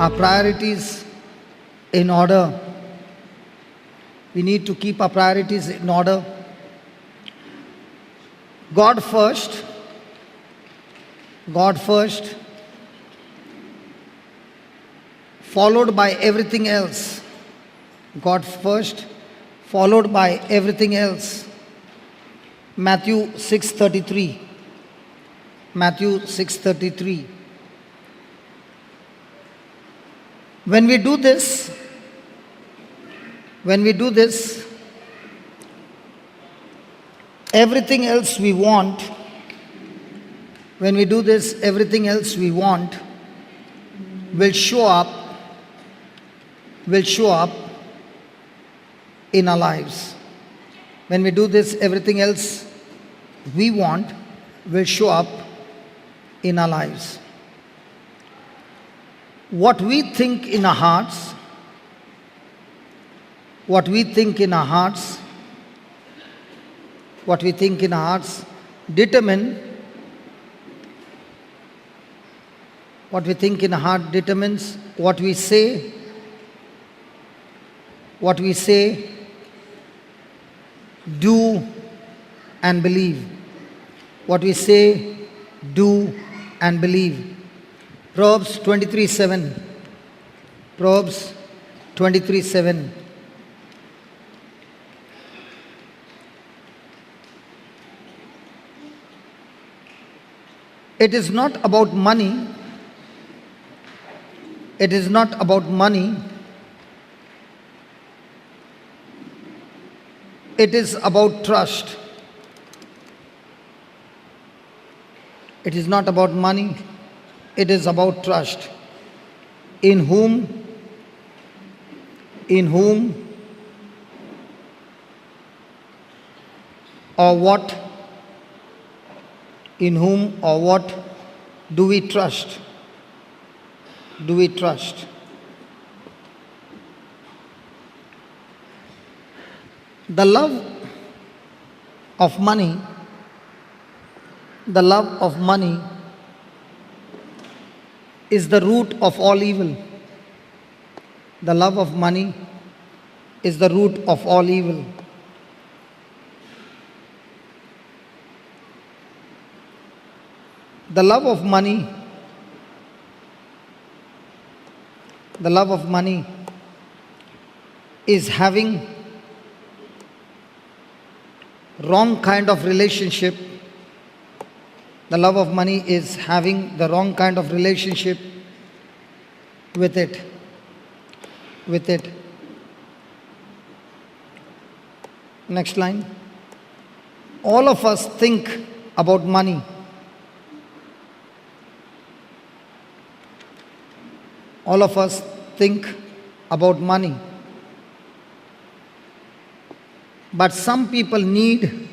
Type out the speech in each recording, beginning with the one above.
our priorities in order. We need to keep our priorities in order. God first. God first, followed by everything else. God first, followed by everything else. Matthew 6:33. Matthew 6:33. When we do this, everything else we want, when we do this, everything else we want will show up, in our lives. When we do this, everything else we want will show up in our lives. What we think in our hearts, what we think in our hearts, what we think in our hearts determine, what we think in our heart determines what we say, do and believe. What we say, do and believe. Proverbs 23:7. Proverbs 23:7. It is not about money. It is not about money. It is about trust. It is not about money. It is about trust. In whom or what, in whom or what do we trust? Do we trust? The love of money, the love of money is the root of all evil. The love of money is the root of all evil. The love of money, the love of money is having wrong kind of relationship. The love of money is having the wrong kind of relationship with it. With it. Next line. All of us think about money. All of us think about money. But some people need,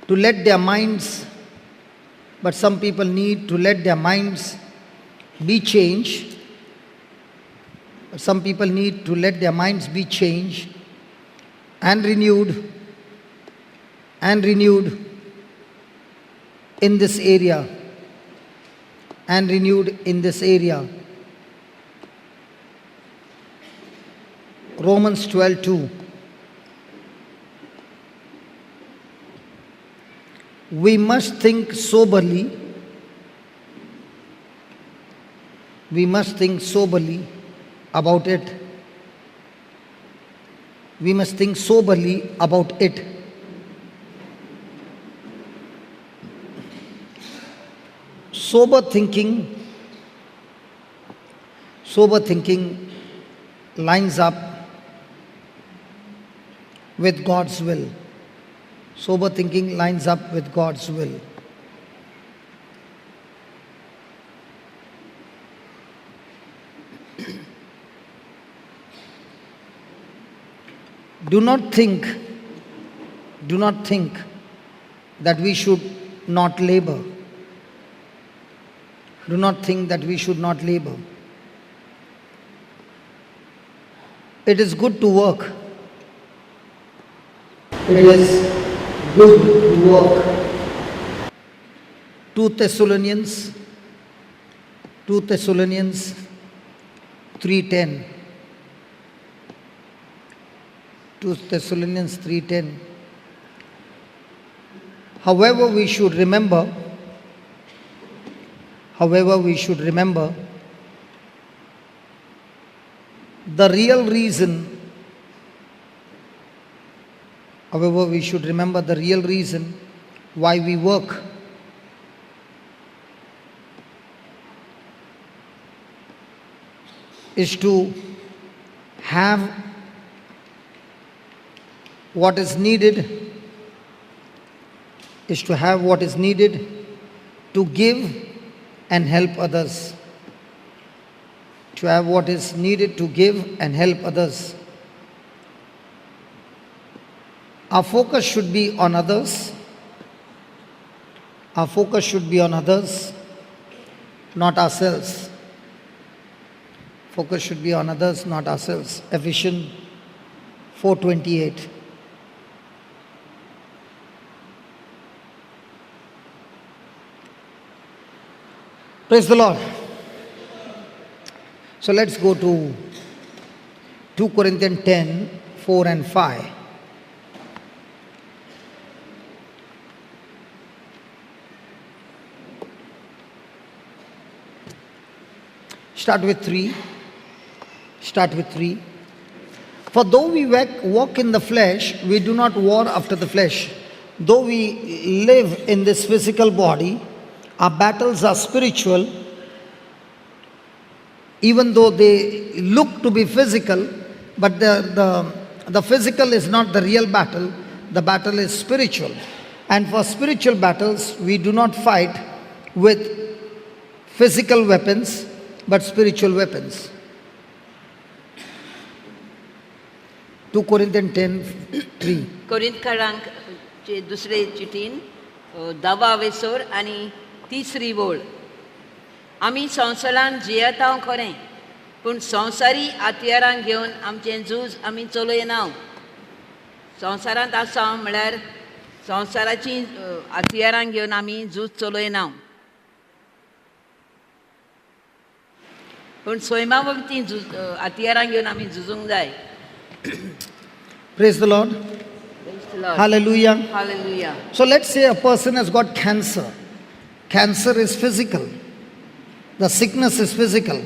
to let their minds, but some people need to let their minds be changed. Some people need to let their minds be changed and renewed in this area, and renewed in this area. Romans 12:2. We must think soberly. We must think soberly about it. We must think soberly about it. Sober thinking lines up with God's will. Sober thinking lines up with God's will. Do not think that we should not labor. Do not think that we should not labor. It is good to work. It is good to work. 2 Thessalonians, 2 Thessalonians 3:10. 2 Thessalonians 3:10. However, we should remember, however, we should remember the real reason, however, we should remember the real reason why we work. Is to have what is needed, is to have what is needed to give and help others. To have what is needed to give and help others. Our focus should be on others. Our focus should be on others, not ourselves. Focus should be on others, not ourselves. Ephesians 4:28. Praise the Lord. So let's go to 2 Corinthians 10, 4 and 5. Start with 3. Start with 3. For though we walk in the flesh, we do not war after the flesh. Though we live in this physical body, our battles are spiritual. Even though they look to be physical, but the physical is not the real battle. The battle is spiritual. And for spiritual battles, we do not fight with physical weapons, but spiritual weapons. 2 Corinthians 10:3. कोरिंथकारांक चे दुसरे चिटीन धावा वेसर आनी तिसरी वळ. आमी संवसारान जियेता खरें, पूण संवसारी हत्यारांक घेवन आमचें झूज आमी चलयना. संवसारांत आसा म्हळ्यार संवसाराचीं हत्यारां घेवन आमी झूज चलयना, पूण सैमा वरवीं झूज हत्यारां घेवन आमी झुजूंक जाय. Praise the Lord. Praise the Lord. Hallelujah. Hallelujah. So let's say a person has got cancer. Cancer is physical. The sickness is physical.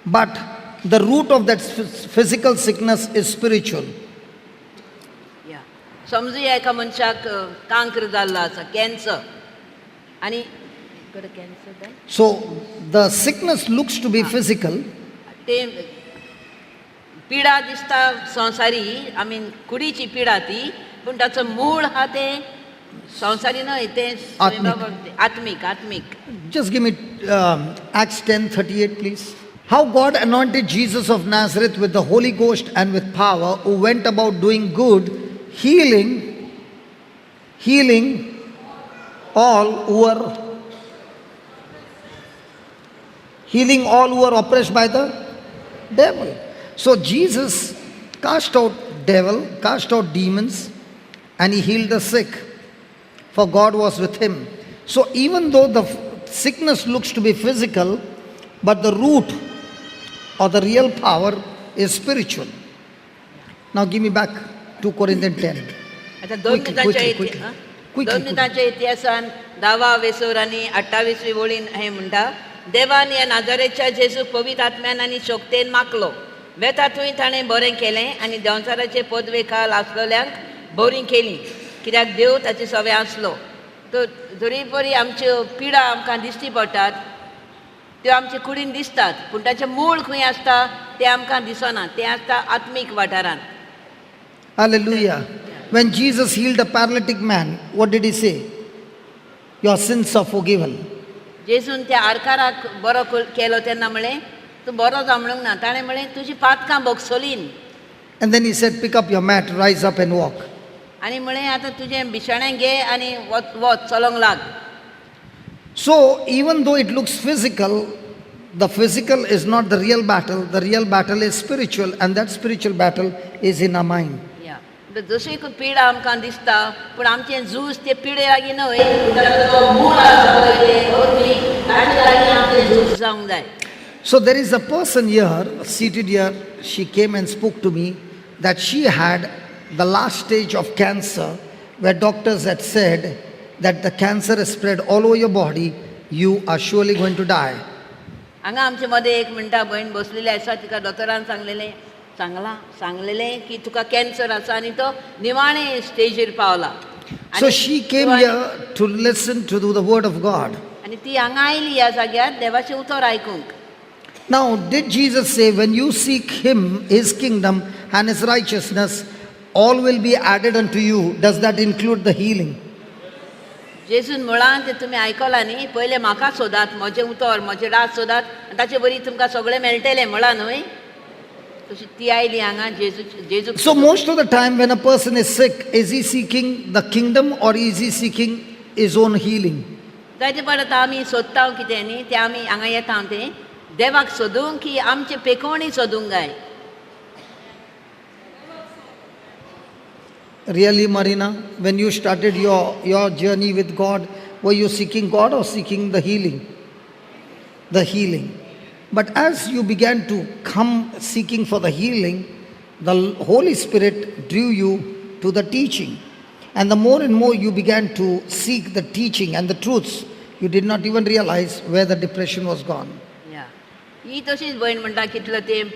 But the root of that physical sickness is spiritual. या, समजुया एका मनशाक कांक्र जाल्लो आसा, cancer, आनी cancer जाय. So the sickness looks to be physical, ते पिडा दिसता संवसारी, I mean कुडीची पिडा ती, पूण ताचो मूळ आहा तें संवसारी न्हय, तें आत्मीक. आत्मीक आत्मीक. Just give me Acts 10:38, please. How God anointed Jesus of Nazareth with the Holy Ghost and with power, who went about doing good, healing all who were healing all who were oppressed by the devil. So Jesus cast out devil, cast out demons, and he healed the sick, for God was with him. So even though the sickness looks to be physical, but the root or the real power is spiritual. Now give me back 2 Corinthians 10. आतां दोन Quickly, मिनटांच्या quickly, quickly. Quickly, दोन मिनटांच्या इतिहासान धावा वेसर आनी अठ्ठावीसवी वळीन हें म्हणटा, देवान ह्या नाजारेच्या जेजू पवित्र आत्म्यान आनी शक्तेन मागलो, वेता थंय ताणें बरें केलें आनी देंवचाराचे पदवे खाल आसलेल्यांक बरीं केलीं, कित्याक देव ताचे सवे आसलो. तर जरी परी आमच्यो पिडा आमकां दिश्टी पडटात, त्यो आमचे कुडीन दिसतात, पूण ताचें मूळ खंय आसता तें आमकां दिसना, तें आसता आत्मीक वाठारांत. Hallelujah. When Jesus healed a paralytic man, what did he say? Your sins are forgiven. जेजून त्या आरकाराक बरो केलो तेन्ना म्हणलें, तूं बरो जा म्हणूंक ना, ताणें म्हणलें तुजी पातकां भोगसलीन. And then he said, pick up your mat, rise up and walk. आनी म्हणलें आतां तुजें बिशाणें घे आनी वच, वच चलोंक लाग. So even though it looks physical, the physical is not the real battle. The real battle is spiritual, and that spiritual battle is in our mind. या, म्हणटा जशी पिडा आमकां दिसता पूण आमचें झूज ते पिडे लागीं न्हय, ताचो जो मूळ आसा पळय तें अग्नी, ताचे लागीं आमचें झूज जावंक जाय. So there is a person here, seated here. She came and spoke to me that she had the last stage of cancer, where doctors had said that the cancer has spread all over your body, you are surely going to die. हांगा आमचे मदें एक म्हणटा भयण बसलेली आसा, तिका दोतोरान सांगलेलें सांगलां सांगलेलें की तुका कॅन्सर आसा आनी तो निमाणे स्टेजीर पावला. So आनी she came here to listen to the word of God. आनी ती हांगा आयली ह्या जाग्यार देवाचें उतर आयकूंक. Now, did Jesus say, when you seek Him, His kingdom, and His righteousness, all will be added unto you? Does that include the healing? जेजून म्हळां तें तुमी आयकलां न्ही, पयलें म्हाका सोदात, म्हजें उतर म्हजें राज सोदात आनी ताचे बरी तुमकां सगळें मेळटलें म्हळां न्हय. तशी ती आयली हांगा जेजू जेजू. So, most of the time, when a person is sick, is he seeking the kingdom or is he seeking his own healing? जायते फावट आतां आमी सोदता कितें न्ही, तें आमी हांगा येता तें देवाक सोदूंक की आमचे पेकोवणी सोदूंक जाय. Really, Marina, when you started your journey with God, were you seeking God or seeking the healing? The healing. But as you began to come seeking for the healing, the Holy Spirit drew you to the teaching. And the more and more you began to seek the teaching and the truths, you did not even realize where the depression was gone. या ही तशीच भयण म्हणटा कितलो तेंप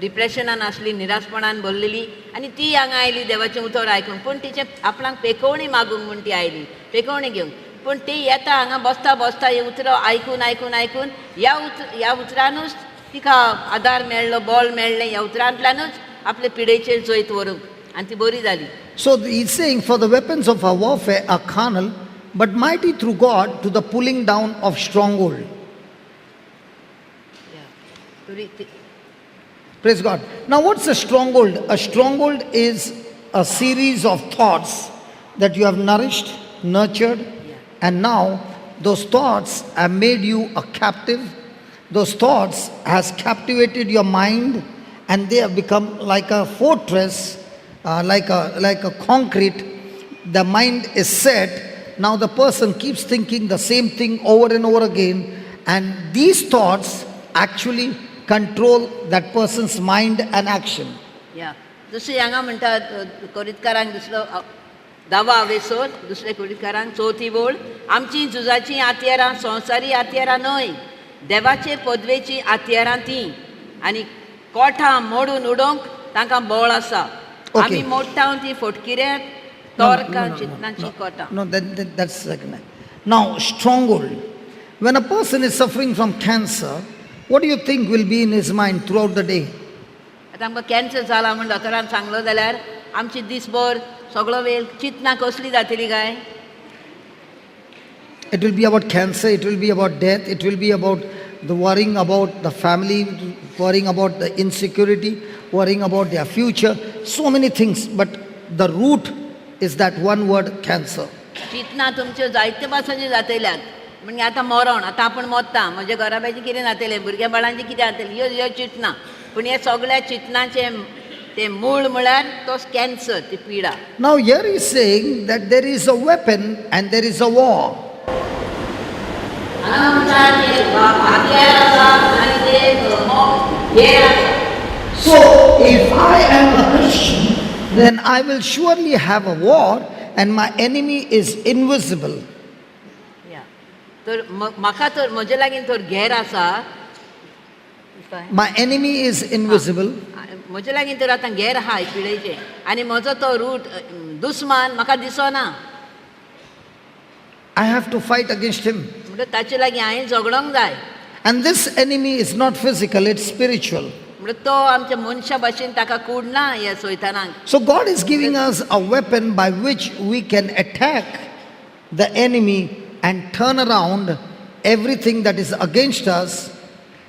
डिप्रेशनान आसली, निराशपणान भरलेली आनी ती हांगा आयली देवाचें उतर आयकूंक, पूण तिचें आपणाक पेकोवणी मागूंक म्हूण ती आयली पेकोवणी घेवंक. पूण ती येता हांगा बसता बसता हें उतरां आयकून आयकून आयकून ह्या उतरानूच तिका आदार मेळ्ळो, बळ मेळ्ळें, ह्या उतरांतल्यानूच आपले पिडेचेर जैत व्हरूंक आनी ती बरी जाली. So he's saying, for the weapons of our warfare are carnal, but mighty through God to the pulling down of stronghold. तरी Praise God. Now, what's a stronghold? A stronghold is a series of thoughts that you have nourished, nurtured, and now those thoughts have made you a captive. Those thoughts has captivated your mind, and they have become like a fortress, like a concrete. The mind is set. Now the person keeps thinking the same thing over and over again, and these thoughts actually control that person's mind and action. या दुसरी हांगा म्हणटा कोरितकारांक दुसरो दावा आवेसोर दुसरे कोरितकारांक चवथी वळ, आमची झुजाचीं हत्यारां संवसारी हत्यारां न्हय, देवाचे पदवेचीं हत्यारां तीं आनी कोठां मोडून उडोवंक तांकां बळ आसा. आमी मोडटा ती फटकिऱ्या तोर्कां चिंतनाची कोटां. No, that's second. Now, stronghold. When a person is suffering from cancer, what do you think will be in his mind throughout the day? आतां आमकां कॅन्सर जाला म्हूण दोतोरान सांगलो जाल्यार आमची दिसभर सगळो वेळ चिंतना कसली जातली काय? It will be about cancer, it will be about death, it will be about the worrying about the family, worrying about the insecurity, worrying about their future, so many things. But the root is that one word, cancer. चिंतना तुमच्यो जायते पासांच्यो जातल्यात, म्हणजे आतां मरण, आतां आपूण मरता, म्हज्या घराब्याचें कितें जातलें, भुरग्या बाळांचें कितें जातलें, ह्यो ह्यो चिंतना. पूण हे सगळ्या चिंतनाचें तें मूळ म्हळ्यार तो कॅन्सर, ती पिडा. Now, here he's saying that there is a weapon and there is a war. हांगा म्हणटा की हत्यार आसा आनी ते हेर आसा. So, if I am a Christian, then I will surely have a war and my enemy is invisible. या तर म्हाका तर म्हजे लागीं तर घेर आसा. My enemy is invisible. म्हजे लागीं तर आतां घेर आहा पिडेचें आनी म्हजो तो रूट दुस्मान म्हाका दिसना. I have to fight against him. म्हणटा ताचे लागीं हांवें झगडोंक जाय. And this enemy is not physical, it's spiritual. म्हणटा तो आमच्या मनशा भाशेन ताका कूड ना ह्या सैतानाक. So God is giving us a weapon by which we can attack the enemy and turn around everything that is against us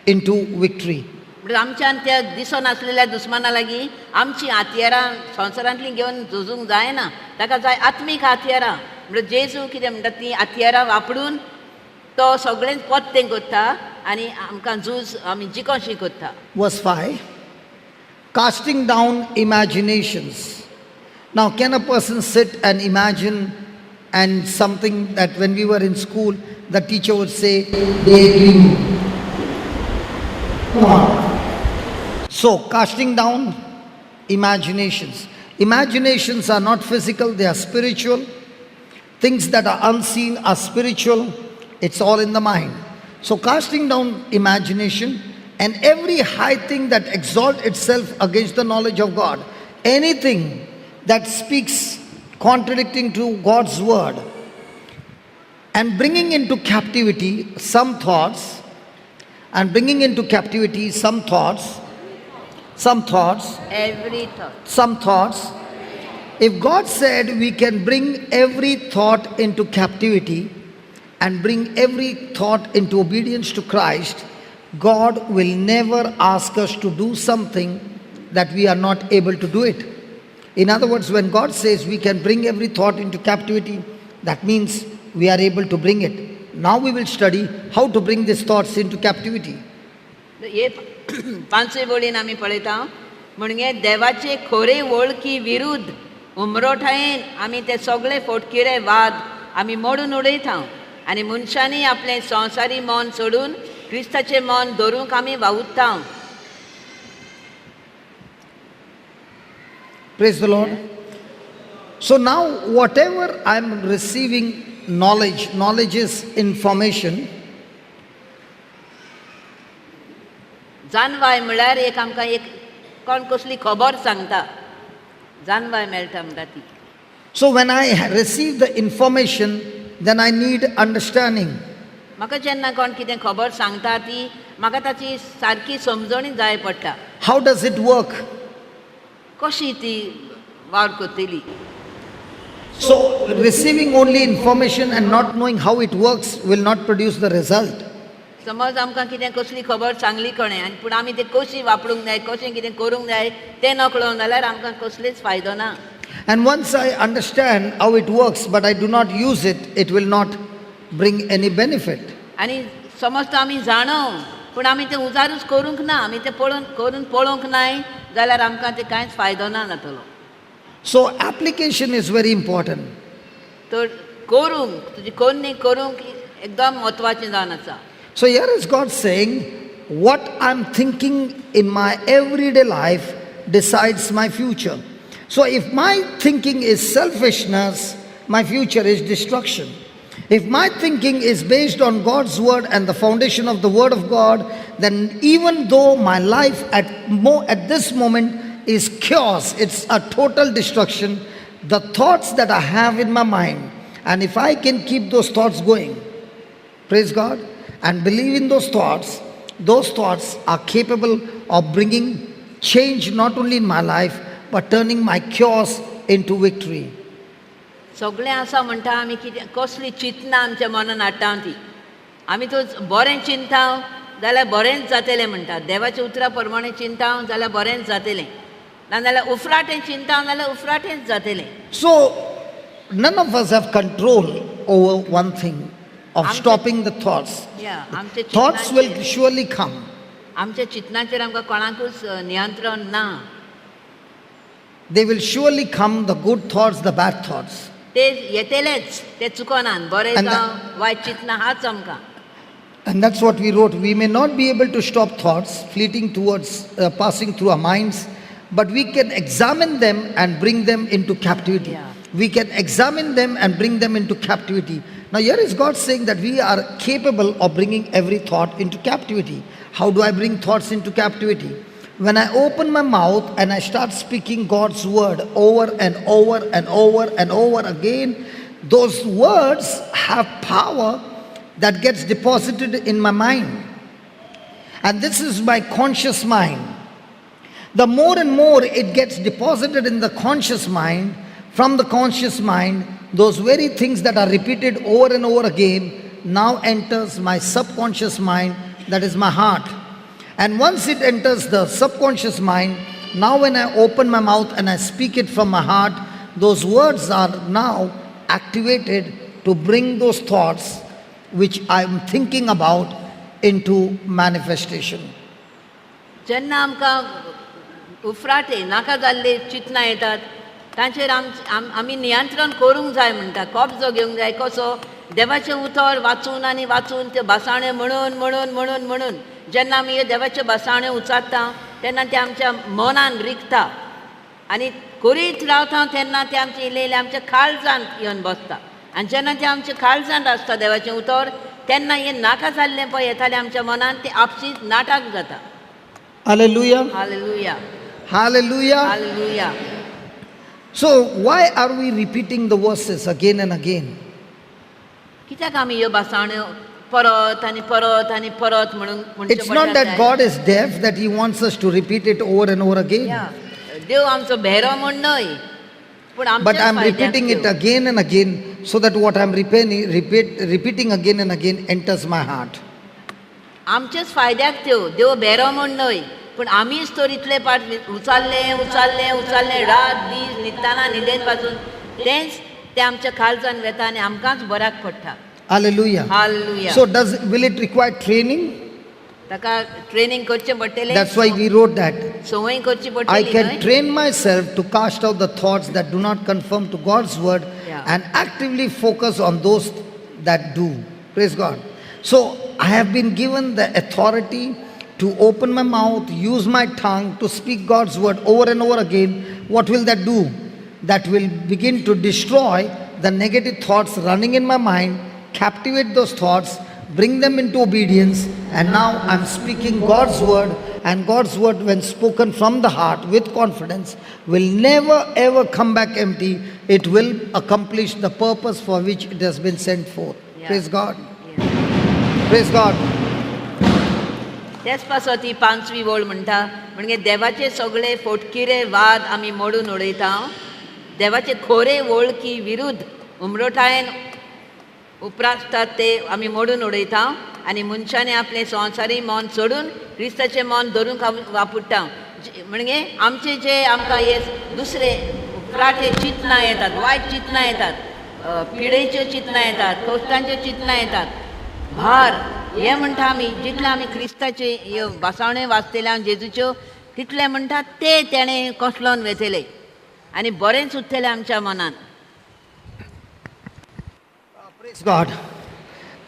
into victory. म्हणजे आमच्यान त्या दिसनासलेल्या दुस्माना लागीं आमची हत्यारां संवसारांतलीं घेवन झुजूंक जायना, ताका जाय आत्मीक हत्यारां. म्हणजे जेजू कितें म्हणटा, तीं हत्यारां वापरून तो सगळेंच पत्तें करता आनी आमकां झूज आमी जिकोशी करता. Verse 5, casting down imaginations Now, can a person sit and imagine and something that when we were in school, the teacher would say, daydream? Come on. So, casting down imaginations. Imaginations are not physical, they are spiritual. Things that are unseen are spiritual. It's all in the mind. So, casting down imagination and every high thing that exalts itself against the knowledge of God. Anything that speaks contradicting to God's word, and bringing into captivity some thoughts, and bringing into captivity some thoughts, some thoughts, Every thought. Some thoughts. If God said we can bring every thought into captivity and bring every thought into obedience to Christ, God will never ask us to do something that we are not able to do it. In other words, when God says we can bring every thought into captivity, that means we are able to bring it. Now we will study how to bring these thoughts into captivity. हे पांचवे वळीन आमी पळयता म्हणजे देवाचे खोरे वळखी विरुद्ध उमरोठायेन आमी ते सगळे फोटकिरे वाद आमी मोडून उडयता आनी मनशांनी आपलें संवसारी मन सोडून क्रिस्ताचें मन धरूंक आमी वावुरता. Praise the Lord. So now whatever I am receiving knowledge, knowledge is information. जानवाय म्हळ्यार एक आमकां एक कोण कसली खबर सांगता, जानवाय मेळटा म्हणटा ती. So when I receive the information, then I need understanding. म्हाका जेन्ना कोण कितें खबर सांगता ती म्हाका ताची सारकी समजणी जाय पडटा. How does it work? कशी ती वावर करतली? So receiving only information and not knowing how it works will not produce the result. समज आमकां कितें कसली खबर सांगली कोणें आनी पूण आमी तें कशी वापरूंक जाय, कशें कितें करूंक जाय तें नकळो जाल्यार आमकां कसलेच फायदो ना. And once I understand how it works but I do not use it, it will not bring any benefit. आनी समज तो आमी जाणो पूण आमी तें उजारूच करूंक ना, आमी तें पळोवन करून पळोवंक नाय जाल्यार आमकां तें कांयच फायदो ना जातलो. So application is very important. तर करूंक तुजी कोन्नी करूंक एकदम म्हत्वाचें जावन आसा. So here is God saying, what I'm thinking in my everyday life decides my future. So if my thinking is selfishness, my future is destruction. If my thinking is based on God's word and the foundation of the word of God, then even though my life at this moment is chaos, it's a total destruction, the thoughts that I have in my mind, and if I can keep those thoughts going, praise God, and believe in those thoughts are capable of bringing change not only in my life, but turning my chaos into victory. सगळें आसा म्हणटा आमी कितें कसली चिंतना आमच्या मनान हाडटा ती आमी तो बरें चिंता जाल्यार बरेंच जातलें म्हणटा. देवाच्या उतरा प्रमाणे चिंता जाल्यार बरेंच जातलें, नाजाल्यार उफराटें चिंता जाल्यार उफराटेंच जातलें. So none of us have control over one thing of stopping the thoughts. Thoughts will surely come. आमच्या चिंतनाचेर आमकां कोणाकूच नियंत्रण ना. They will surely come, the good thoughts, the bad thoughts. ते येतलेच, ते चुकनात, बरें जावं वायट चिंतना हाच आमकां. And that's what we wrote. We may not be able to stop thoughts fleeting towards, passing through our minds, but we can examine them and bring them into captivity. Yeah. We can examine them and bring them into captivity. Now here is God saying that we are capable of bringing every thought into captivity. How do I bring thoughts into captivity? When I open my mouth and I start speaking God's word over and over and over and over again, those words have power that gets deposited in my mind. And this is my conscious mind. The more and more it gets deposited in the conscious mind, from the conscious mind, those very things that are repeated over and over again now enters my subconscious mind, that is my heart. And once it enters the subconscious mind, now when I open my mouth and I speak it from my heart, those words are now activated to bring those thoughts which I am thinking about into manifestation. जेन्ना आमकां उफराटे नाका जाल्ले चिंतना येतात तांचेर आमी नियंत्रण करूंक जाय म्हणटा, कब्जो घेवंक जाय. कसो? देवाचें उतर वाचून आनी वाचून त्यो भासाण्यो म्हणून म्हणून म्हणून म्हणून जेन्ना आमी ह्यो देवाच्यो भासाण्यो उचारता तेन्ना तें आमच्या मनान रिगता आनी करीत रावता तेन्ना तें आमचें इल्लें इल्लें आमच्या काळजांत येवन बसता. आनी जेन्ना तें आमच्या काळजांत आसता देवाचें उतर तेन्ना हें नाका जाल्लें पळय येतालें आमच्या मनान तें आपशींच नाटक जाता. Hallelujah. Hallelujah. Hallelujah. Hallelujah. So why are we repeating the verses again and again? कित्याक आमी ह्यो भासाण्यो परत आनी परत आनी परत म्हणून म्हणचें It's not पडटा that जाय? God is deaf that He wants us to repeat it over and over again. Yeah. देव आमचो भेरो म्हूण न्हय, पूण But आमच्याच I'm फायद्याक repeating it Dev. Again and again so that what I'm repeating again and again enters my heart. आमच्याच फायद्याक त्यो. देव भेरो म्हूण न्हय, पूण आमीच तर इतले पाट उचारलें उचारलें उचारलें रात दीस न्हिदतना न्हिदेन पासून तेंच तें आमच्या काळजान वेता आनी आमकांच बऱ्याक पडटा. Hallelujah. Hallelujah. So will it require training? ताका ट्रेनिंग करचें पडटलें. That's why we wrote that. संवय करची I पडटली can न्हय? Train myself to cast out the thoughts that do not conform to God's word Yeah. and actively focus on those that do. Praise God. So I have been given the authority to open my mouth, use my tongue to speak God's word over and over again. What will that do? That will begin to destroy the negative thoughts running in my mind, captivate those thoughts, bring them into obedience, and now I'm speaking God's word, and God's word, when spoken from the heart with confidence, will never ever come back empty. It will accomplish the purpose for which it has been sent forth. Yeah. Praise God. Yeah. Praise God. तेच पासत ही पांचवी वळ म्हणटा, म्हणजे देवाचे सगळे फोटकिरे वाद आमी मोडून उडयता, देवाचे खोरे वळखी विरुद्ध उमरोठायेन उपरासतात ते आमी मोडून उडयता आनी मनशांनी आपलें संवसारी मन सोडून क्रिस्ताचें मन धरूंक वापुडटा. म्हणजे आमचे जे आमकां हे दुसरे उपराटे चिंतनां येतात, वायट चिंतनां येतात, पिडेच्यो चिंतनां येतात, कश्टांच्यो चिंतनां येतात, भार हे म्हणटा आमी जितले आमी क्रिस्ताचे ह्यो भासावण्यो वाचतले आनी जेजूच्यो तितले म्हणटा ते तेणें कसलोन वेतले आनी बरेंच उरतलें आमच्या मनान. Praise God.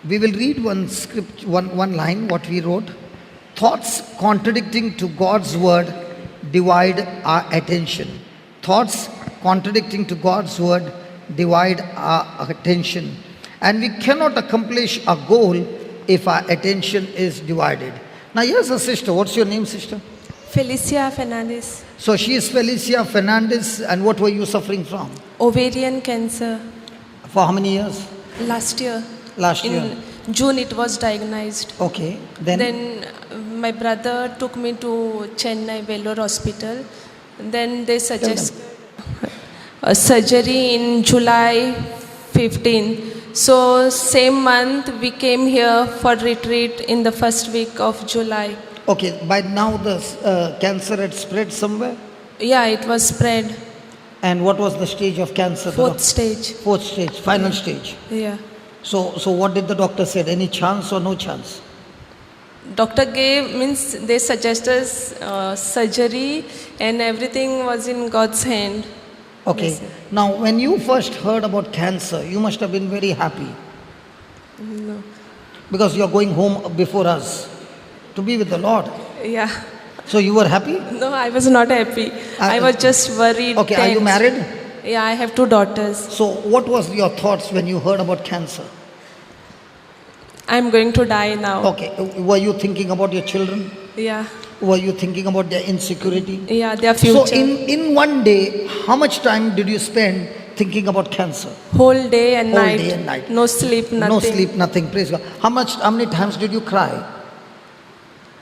We will read one script, one line, what we wrote. Thoughts contradicting to God's word divide our attention. Thoughts contradicting to God's word divide our attention. And we cannot accomplish our goal if our attention is divided. Now here's a sister. What's your name, sister? Felicia Fernandez. So she is Felicia Fernandez. And what were you suffering from? Ovarian cancer. For how many years? Last year. Last year. In June it was diagnosed. Okay. Then my brother took me to Chennai Vellore Hospital. Then they suggested a surgery in July 15. So same month we came here for retreat in the first week of July. Okay. By now the cancer had spread somewhere? Yeah, it was spread. And what was the stage of cancer? Fourth stage. Fourth stage, final stage. Yeah. So what did the doctor say? Any chance or no chance? Doctor gave, means they suggested surgery and everything was in God's hand. Okay. Yes. Now, when you first heard about cancer, you must have been very happy. No. Because you are going home before us to be with the Lord. Yeah. So you were happy? No, I was not happy. I was just worried. Okay, are you married? Yeah, I have 2 daughters. So what was your thoughts when you heard about cancer? I'm going to die now. Okay, were you thinking about your children? Yeah. Were you thinking about their insecurity? Yeah, their future. So in one day, how much time did you spend thinking about cancer? Whole day and night. Whole day and night. No sleep, nothing. No sleep, nothing. Praise God. How many times did you cry?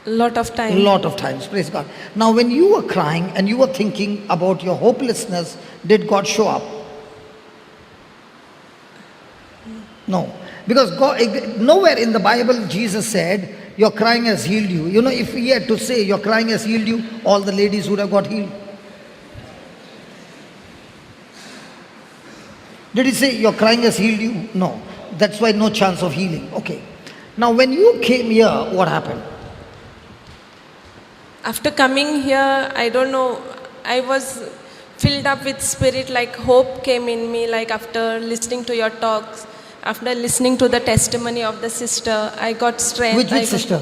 Lot of times. Lot of times. Praise God. Now, when you were crying and you were thinking about your hopelessness, did God show up? No. Because God, nowhere in the Bible Jesus said, your crying has healed you. You know, if he had to say, your crying has healed you, all the ladies would have got healed. Did he say, your crying has healed you? No. That's why no chance of healing. Okay. Now, when you came here, what happened? After coming here, I don't know, I was filled up with spirit, like hope came in me, like after listening to your talks, after listening to the testimony of the sister, I got strength. Which sister?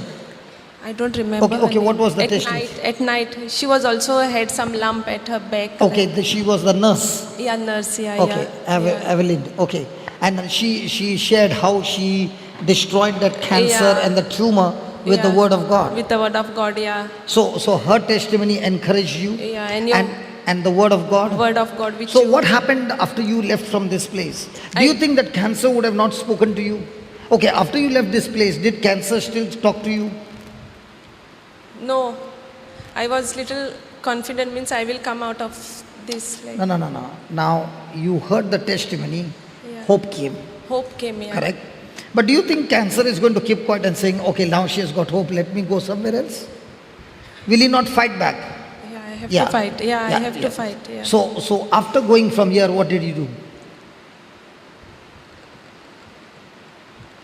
I don't remember. Okay, her okay, what name. was the testimony? At night, she was also had some lump at her back. Okay, she was the nurse. Yeah, nurse, yeah, Okay, yeah. Yeah. Evelyn, okay. And she shared how she destroyed that cancer Yeah. and the tumor with the Yeah. word of God. With the word of God, yeah. So her testimony encouraged you. Yeah, and your and the word of God. Word of God. Which So you what happened after you left from this place? Do you think that cancer would have not spoken to you? Okay, after you left this place, did cancer still talk to you? No, I was little confident, means I will come out of this. Like, No. Now you heard the testimony, Yeah. Hope came. Hope came, yeah. Correct? But do you think cancer is going to keep quiet and saying, okay, now she has got hope, let me go somewhere else? Will he not fight back? Yeah, I have to fight. Yeah, I have to fight. Yeah. So after going from here, what did you do?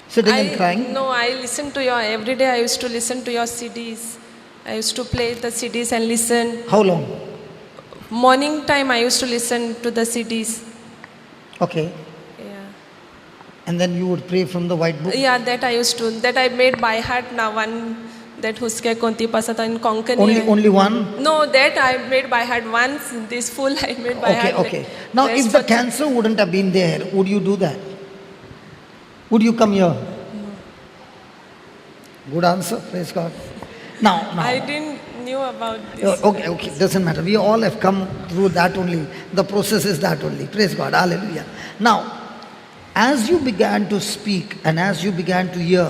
Sitting and crying? No, I listened to your, every day I used to listen to your CDs. I used to play the CDs and listen. How long? Morning time I used to listen to the CDs. Okay. Yeah. And then you would pray from the white book? Yeah, that I used to. That I made by heart now. One, that Huske Konti Pasata in Konkani. Only one? No, that I made by heart once. This full I made by heart. Okay. Now, if the cancer wouldn't have been there, would you do that? Would you come here? No. Good answer. Praise God. Now. I didn't knew about this. Okay. Doesn't matter. We all have come through that only. The process is that only. Praise God. Hallelujah. Now, as you began to speak and as you began to hear,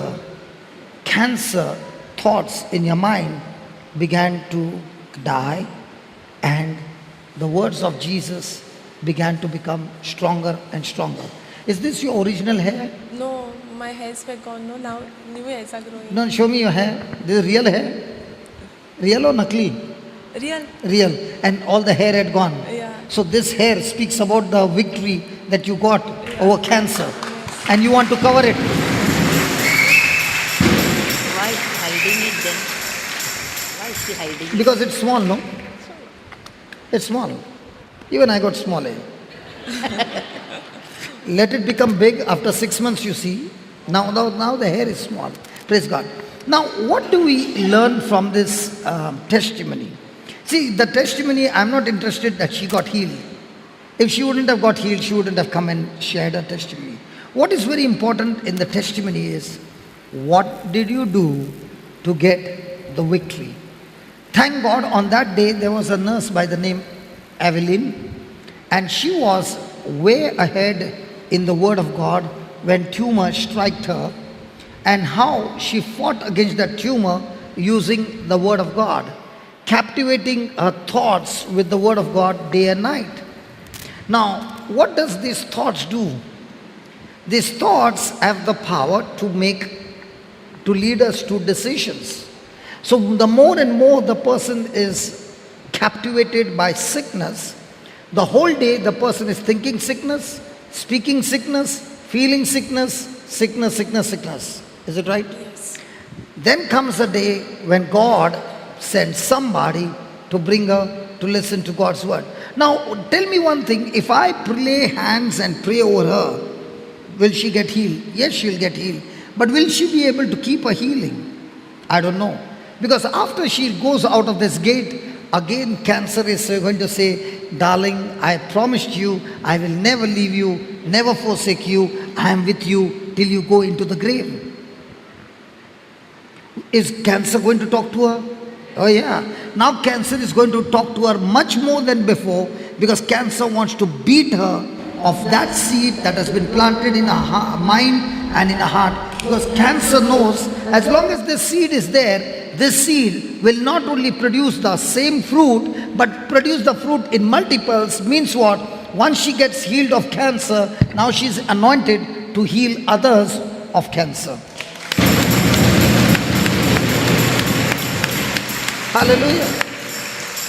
cancer thoughts in your mind began to die, and the words of Jesus began to become stronger and stronger. Is this your original hair? No, my hairs were gone. No, now new hairs are growing. No, show me your hair. This is real hair? Real or nakli? Real. Real. And all the hair had gone. Yeah. So this hair speaks about the victory that you got over cancer. Yes. And you want to cover it. Why hiding it then? Why is she hiding it? Because it's small, no? It's small. Even I got small hair. Let it become big after 6 months, you see. Now the hair is small. Praise God. Now, what do we learn from this testimony? See, the testimony, I'm not interested that she got healed. If she wouldn't have got healed, she wouldn't have come and shared her testimony. What is very important in the testimony is, what did you do to get the victory? Thank God, on that day, there was a nurse by the name Evelyn, and she was way ahead in the Word of God when tumor struck her, and how she fought against that tumor using the Word of God, captivating her thoughts with the Word of God day and night. Now, what does these thoughts do? These thoughts have the power to lead us to decisions. So the more and more the person is captivated by sickness, the whole day the person is thinking sickness, speaking sickness, feeling sickness, sickness, sickness, sickness. Is it right? Yes. Then comes a day when God sends somebody to bring her to listen to God's word. Now, tell me one thing. If I lay hands and pray over her, will she get healed? Yes, she'll get healed. But will she be able to keep her healing? I don't know. Because after she goes out of this gate, again cancer is going to say, darling, I promised you, I will never leave you, never forsake you. I am with you till you go into the grave. Is cancer going to talk to her? Oh yeah. Now cancer is going to talk to her much more than before, because cancer wants to beat her of that seed that has been planted in her mind and in her heart. Because cancer knows, as long as this seed is there, this seed will not only produce the same fruit, but produce the fruit in multiples. Means what? Once she gets healed of cancer, now she's anointed to heal others of cancer. Hallelujah.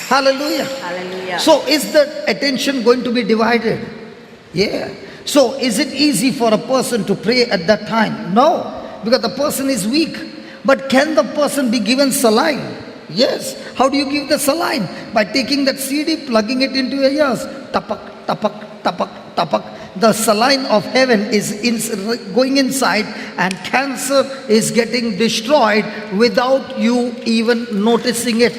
Hallelujah. Hallelujah. So is the attention going to be divided? Yeah. So is it easy for a person to pray at that time? No, because the person is weak. But can the person be given saline? Yes. How do you give the saline? By taking that CD, plugging it into your ears. Tapak, tapak, tapak, tapak. The saline of heaven is going inside and cancer is getting destroyed without you even noticing it.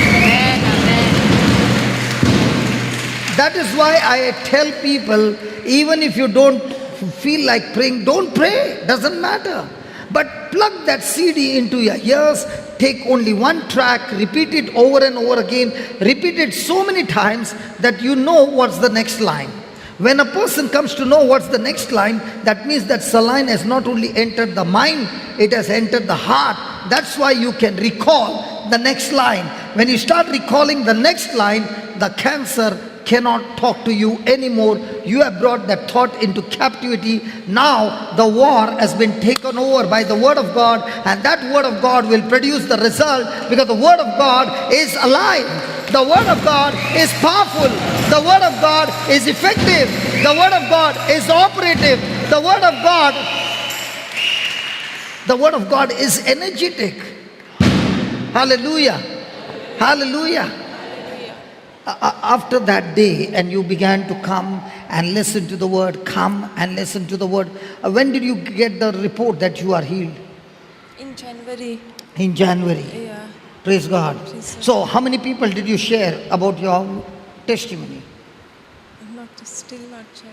Amen, amen. That is why I tell people, even if you don't feel like praying, don't pray. Doesn't matter. But plug that CD into your ears, take only one track, repeat it over and over again, repeat it so many times that you know what's the next line. When a person comes to know what's the next line, that means that saline has not only entered the mind, it has entered the heart. That's why you can recall the next line. When you start recalling the next line, the cancer cannot talk to you anymore. You have brought that thought into captivity. Now the war has been taken over by the word of God, and that word of God will produce the result, because the word of God is alive. The word of God is powerful. The word of God is effective. The word of God is operative. The word of God, the word of God is energetic. Hallelujah. Hallelujah. After that day, and you began to come and listen to the word, come and listen to the word. When did you get the report that you are healed? In January. In January. Yeah. Praise God. Praise God. So, how many people did you share about your testimony? Not still not sure.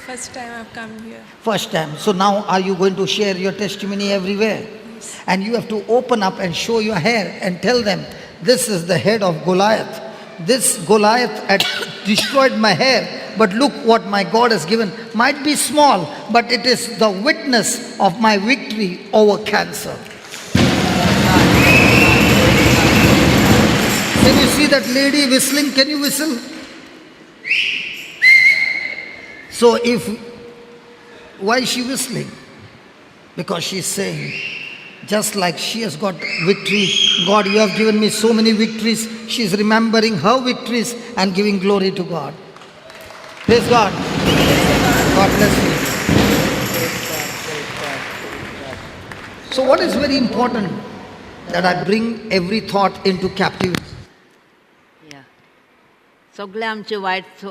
First time I've come here. First time. So now are you going to share your testimony everywhere? Yes. And you have to open up and show your hair and tell them, this is the head of Goliath. This Goliath had destroyed my hair, but look what my God has given. Might be small, but it is the witness of my victory over cancer. Can you see that lady whistling? Can you whistle? So if, why is she whistling? Because she's saying, just like she has got victory, God, you have given me so many victories. She's remembering her victories and giving glory to God. Praise God. God bless you. So what is very important? That I bring every thought into captivity. Yeah. सगळे आमचे वायट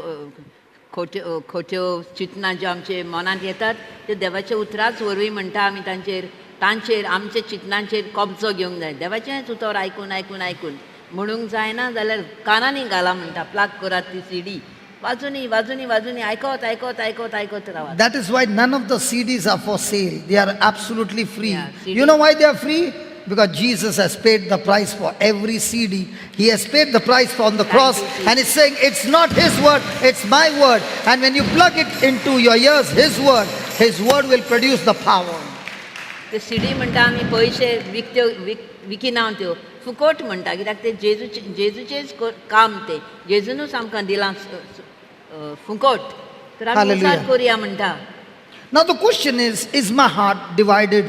खोट्यो खोट्यो चिंतना ज्यो आमचे मनांत येतात त्यो देवाच्या उतराच वरवीं म्हणटा आमी तांचेर तांचेर आमच्या चिंतनांचेर कब्जो घेवंक जाय. देवाचेंच उतर आयकून आयकून आयकून म्हणूंक जायना जाल्यार कानांनी घाला म्हणटा, प्लाग करात ती सीडी, वाजूनी वाजूनी वाजूनी आयकत आयकत आयकत आयकत रावात. That is why none of the CDs are for sale. They are absolutely free. Yeah, CD. You know why they are free? Because Jesus has paid the price for every CD. He has paid the price for on the Thank cross. you, Jesus. And he's saying, it's not his word, it's my word. And when you plug it into your ears, his word will produce the power. ते CD म्हणटा आमी पयशे विकत्यो विकिना त्यो फुकट म्हणटा, कित्याक ते जेजूचेच काम, ते जेजूनूच आमकां दिलां फुकट, तर आमी Hallelujah. विचार करुया म्हणटा. Now the question is my heart divided?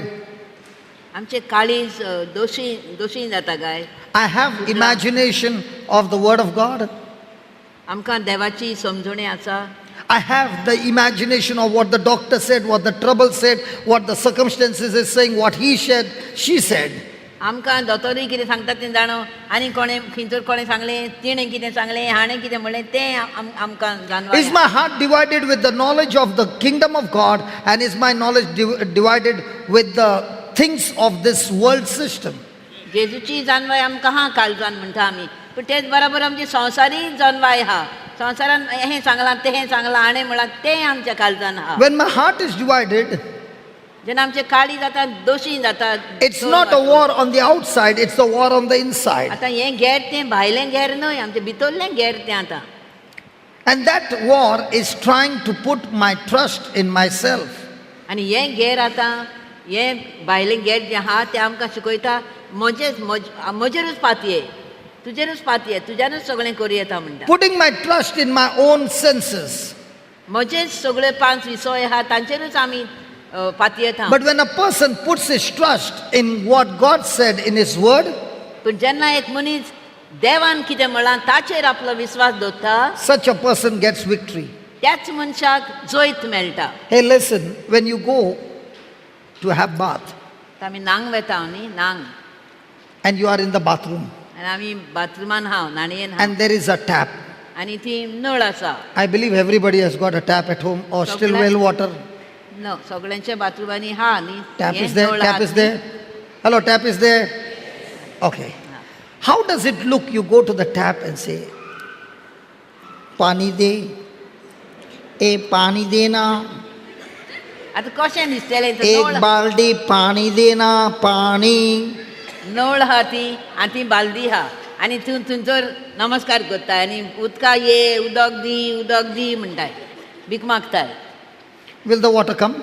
आमचे काळीज दोशी दोशी जाता काय? I have imagination of the word of God. आमकां देवाची समजणी आसा. I have the imagination of what the doctor said, what the trouble said, what the circumstances is saying, what he said, she said. आमकां दोतोरूय कितें सांगता तें जाणो, आनी कोणें खंयसर कोणें सांगलें, तिणें कितें सांगलें, हाणें कितें म्हणलें तें आमकां जाणवाय. Is my heart divided with the knowledge of the kingdom of God, and is my knowledge divided with the things of this world system? जेजूची जाणवाय आमकां आहा काळजान म्हणटा आमी, पूण तेच बराबर आमची संवसारी जाणवाय आहा. संवसारान हें सांगलां तें सांगलां हाणें म्हळां तें आमच्या काळजान आहा. When my heart is divided, जेन्ना आमचें काळीज जाता दोशी जाता, it's not a war on the outside, it's a war on the inside. आतां हें घेर तें भायलें घेर न्हय, आमचें भितरलें घेर तें आतां. And that war is trying to put my trust in myself. आनी हें घेर आतां हें भायलें घेर जें आहा तें आमकां शिकयता म्हजेरूच पातये, तुजेरूच पातये, तुज्यानूच सगळें करूं येता म्हणटा. Putting my trust in my own senses. म्हजेच सगळे 5 विसय आहा तांचेरूच आमी पातयेता. But when a person puts his trust in what God said in his word, पूण जेन्ना एक मनीस देवान कितें म्हळां ताचेर आपलो विस्वास दवरता, such a person gets victory. त्याच मनशाक जैत मेळटा. Hey, listen, when you go to have bath, आमी न्हांग वेता न्ही, न्हांग. And you are in the bathroom. आनी आमी बाथरुमान हांव न्हाणयेन हांव And there is a tap. आनी ती नळ आसा. I believe everybody has got a tap at home or still well water. न सगळ्यांच्या बाथरुमांनी हा न्ही Tap हें is there, नळ tap आहा is there. Hello, tap is there. Okay. How does it look? You go to the tap and say, Pani de, e pani dena, आतां कशें दिसतलें ते ek नळ baldi pani dena, pani. नळ आहा ती आनी ती बालदी आहा आनी तूं थंयसर नमस्कार करताय आनी उदका ये उदक दी उदक दी म्हणटाय भीक मागताय. Will the water come?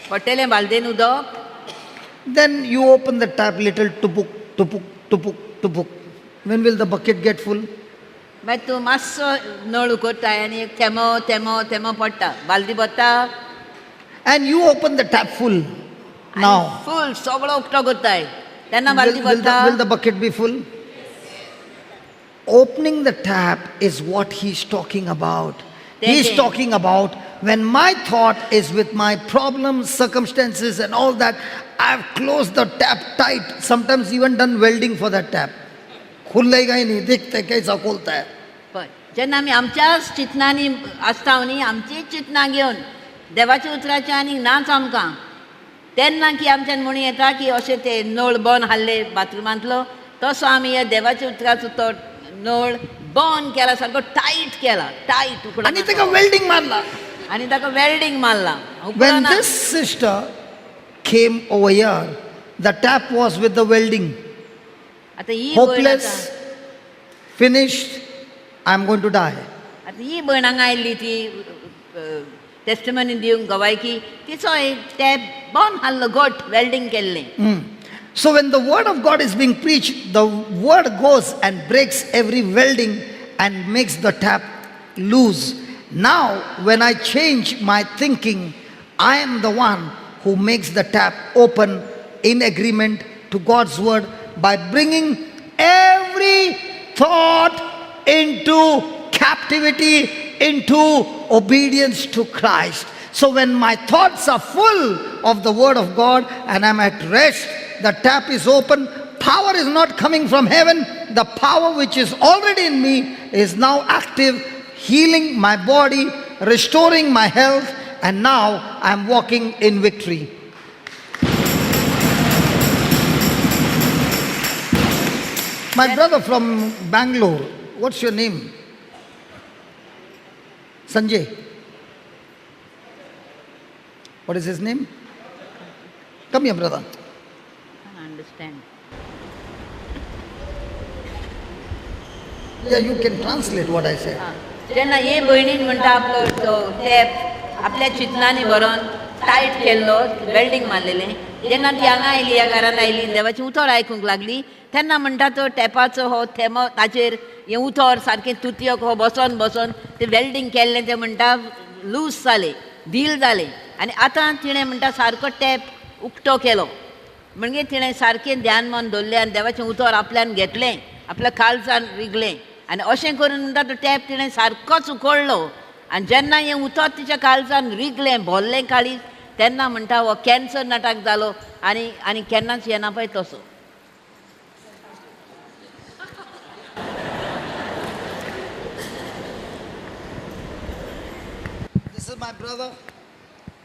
पडटलें बालदेन उदक. Then you open the tap little tupuk, tupuk, tupuk, tupuk. When will the bucket get full? मागीर तूं मातसो नळ उकरताय आनी एक थेमो थेमो थेमो पडटा बालदी भरता. And you open the tap full now. फूल सगळो उकतो करताय तेन्ना बालदी भरता. Will the bucket be full? Opening the tap is what he's talking about. He's talking about when my thought is with my problems, circumstances and all that, I've closed the tap tight. Sometimes even done welding for that tap. खुलेगा ही नहीं, देखते कैसा खोलता है. पळय जेन्ना आमी आमच्याच चिंतनांनी आसता न्ही, आमचीच चिंतनां घेवन देवाच्या उतराचें आनीक नाच आमकां, तेन्ना की आमच्यान म्हणूं येता की अशें ते नळ बंद हाडले बाथरुमांतलो तसो आमी ह्या देवाच्या उतराचो तो नळ बंद केला, सारको टायट केला, टायट उकडो आनी ताका वेल्डिंग मारला. आनी ताका वेल्डिंग मारला. When this sister came over here, the tap was with the welding. आतां ही Hopeless, finished, I'm going to die. आतां ही भयण हांगा आयिल्ली ती टेस्टिमनी दिवंक गवायकी, तिचो टॅप बंद हाडलो, घट वेल्डिंग केल्लें. So when the word of God is being preached, the word goes and breaks every welding and makes the tap loose. Now, when I change my thinking, I am the one who makes the tap open in agreement to God's word by bringing every thought into captivity, into obedience to Christ. So when my thoughts are full of the word of God and I'm at rest, the tap is open, power is not coming from heaven, the power which is already in me is now active, healing my body, restoring my health, and now I'm walking in victory. My brother from Bangalore, what's your name? Sanjay. What is his name? Come here, brother. I understand. Yeah, you can translate what I said. जेन्ना हे भयणीन म्हणटा आपलो तो tap आपल्या चिंतनांनी भरोन tight केल्लो, welding मारलेलें, जेन्ना ती हांगा आयली, ह्या घरान आयली, देवाचें उतर आयकूंक लागली, तेन्ना म्हणटा तो टॅपाचो हो थेमो ताचेर हें उतर सारकें तुतयक हो बसोन बसोन तें वेल्डिंग केल्लें तें म्हणटा लूज जालें, धील जालें. आनी आतां तिणें म्हणटा सारको टॅप उक्तो केलो, म्हणजे तिणें सारकें ध्यान मन दवरलें आनी देवाचें उतर आपल्यान घेतलें, आपल्या काळजान रिगलें, आनी अशें करून म्हणटा तो टॅप तिणें सारकोच उकडलो. आनी जेन्ना हें उतर तिच्या काळजान रिगलें, भरलें काळीज, तेन्ना म्हणटा हो कॅन्सर नाटक जालो आनी आनी केन्नाच येना पळय तसो. This is my brother.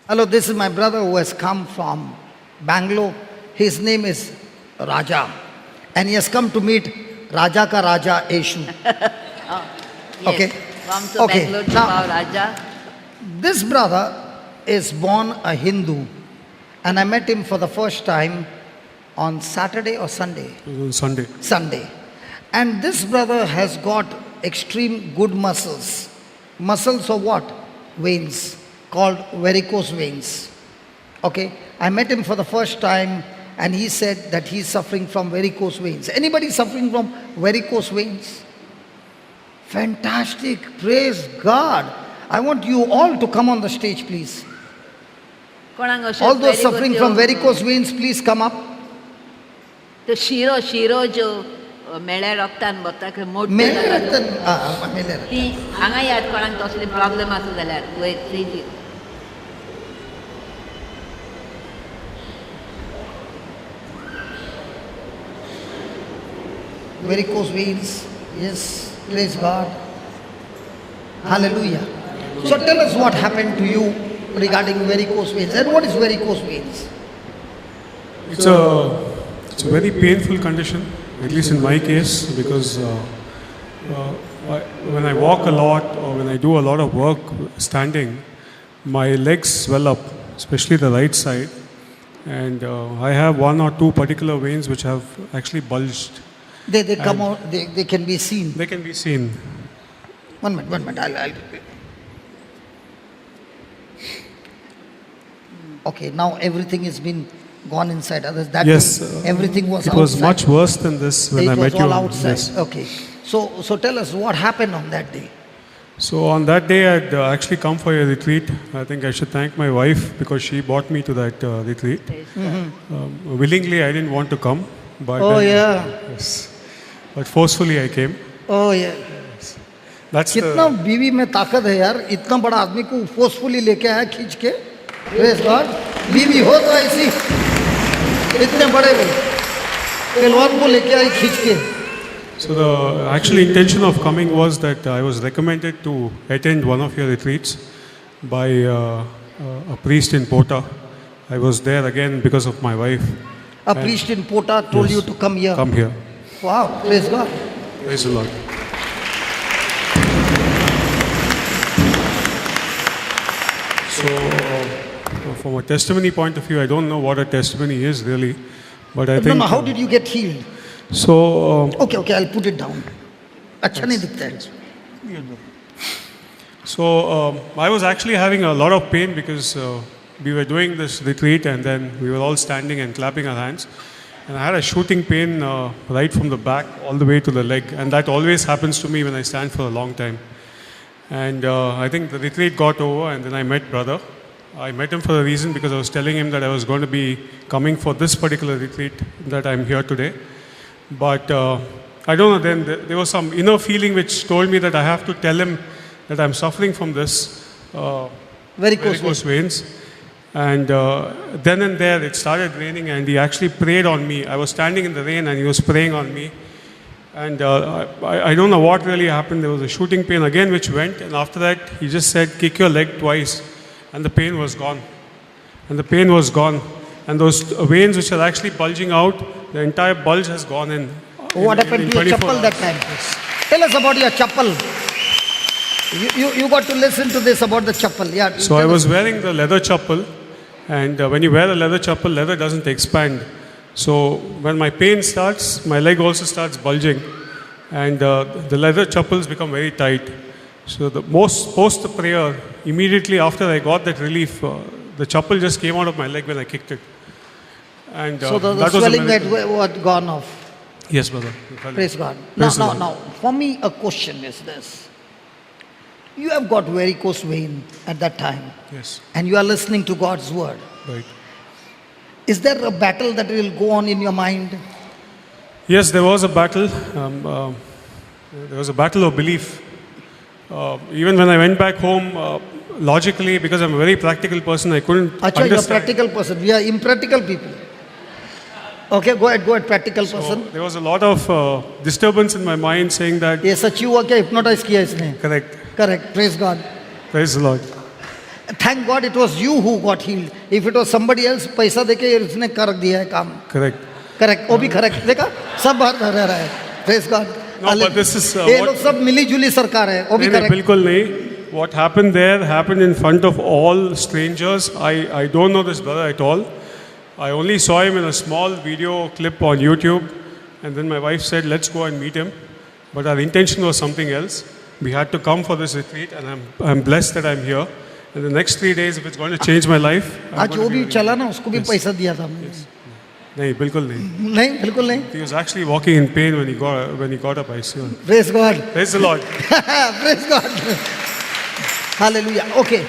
Hello, this is my brother who has come from Bangalore. His name is Raja. And he has come to meet Raja ka Raja Eshu. Yes. Okay. आमचो Okay. बेंगलोरचो Now- भाव राजा. This brother is born a Hindu. And I met him for the first time on Saturday or Sunday? Sunday. Sunday. And this brother has got extreme good muscles. Muscles of what? Veins, called varicose veins. Okay, I met him for the first time and he said that he's suffering from varicose veins. Anybody suffering from varicose veins? Fantastic, praise God. I want you all to come on the stage, please. कोणाक अशें All those varicose suffering त्यो- from varicose veins, please come up. त्यो शिरो शिरो ज्यो मेळ्या रक्तान भरता खंय मोडट्यो मेले जातात. रक्तान- आ, मेले रक्तान. ती हांगा याद कोणाक तसली प्रॉब्लेम आसा जाल्यार वयर स्टेजीर. Varicose veins. Yes, praise God. Hallelujah. So tell us what happened to you regarding varicose veins. And what is varicose veins? It's a very painful condition, at least in my case, because when I walk a lot or when I do a lot of work standing, my legs swell up, especially the right side. And I have one or two particular veins which have actually bulged. They come out, they can be seen. They can be seen. One minute, I'll... Okay, now everything has been gone inside. Others, that yes, everything was it outside. Was much worse than this when it I met was all you. Outside. Yes. Okay. So tell us what happened on that day. So on that day, I'd actually come for a retreat. I think I should thank my wife because she brought me to that retreat. Mm-hmm. Willingly, I didn't want to come. But oh, then, yeah. Yes. But forcefully, I came. Oh, yeah. Yes. That's कितना बीवी में ताकत है यार, इतना बड़ा आदमी को forcefully लेके आया खींच के. Praise God. बीवी हो तो ऐसी, इतने बड़े पहलवान को लेके आई खींच K. So the actual intention of coming was that I was recommended to attend one of your retreats by a priest in Pota. I was there again because of my wife. A priest in Pota told yes, you to come here. Come here. Wow, praise God. Praise the Lord. So, from a testimony point of view, I don't know what a testimony is really, but I think... No, how did you get healed? So... okay, I'll put it down. Acha nahi dikhta hai. So, I was actually having a lot of pain because we were doing this retreat and then we were all standing and clapping our hands. And I had a shooting pain right from the back all the way to the leg. And that always happens to me when I stand for a long time. And I think the retreat got over and then I met brother. I met him for a reason because I was telling him that I was going to be coming for this particular retreat that I'm here today. But I don't know, then there was some inner feeling which told me that I have to tell him that I'm suffering from this varicose veins. And then and there it started raining and he actually prayed on me. I was standing in the rain and he was praying on me. And I don't know what really happened. There was a shooting pain again which went. And after that, he just said, kick your leg twice. And the pain was gone. And the pain was gone. And those veins which are actually bulging out, the entire bulge has gone in. What happened to your chappal that time? Yes. Tell us about your chappal. You got to listen to this about the chappal. Yeah. So I was wearing the leather chappal. And when you wear a leather chappal, leather doesn't expand. So when my pain starts, my leg also starts bulging. And the leather chappals become very tight. So the most post the prayer, immediately after I got that relief, the chappal just came out of my leg when I kicked it. And so the swelling that was gone off. Yes, brother. Praise God. Now, for me, a question is this. You have got varicose vein at that time. Yes. And you are listening to God's word. Right. Is there a battle that will go on in your mind? Yes, there was a battle. There was a battle of belief. Even when I went back home, logically, because I'm a very practical person, I couldn't understand. You're a practical person. We are impractical people. Okay, go ahead, practical person. There was a lot of disturbance in my mind saying that... Ye sachi hua kya hypnotize kiya isne? Correct. Correct. Praise God. Praise the Lord. Thank God it was you who got healed. If it was somebody else, paisa deke usne kar diya hai kaam. Correct. Correct. वो भी correct. देखा? सब bar रह रहा है. Praise God. No, but this is... ये लोग सब मिली जुली सरकार है. वो भी correct. बिल्कुल नहीं. What happened there happened in front of all strangers. I don't know this brother at all. I only saw him in a small video clip on YouTube. And then my wife said, let's go and meet him. But our intention was something else. We had to come for this retreat, and I'm blessed that I'm here. And the next 3 days, if it's going to change my life... आज वो भी चला ना, उसको भी पैसा दिया था हमने. नहीं, बिल्कुल नहीं. नहीं, बिल्कुल नहीं. He was actually walking in pain when he got up. I see. Praise God. Praise the Lord. Praise God. Hallelujah. Okay.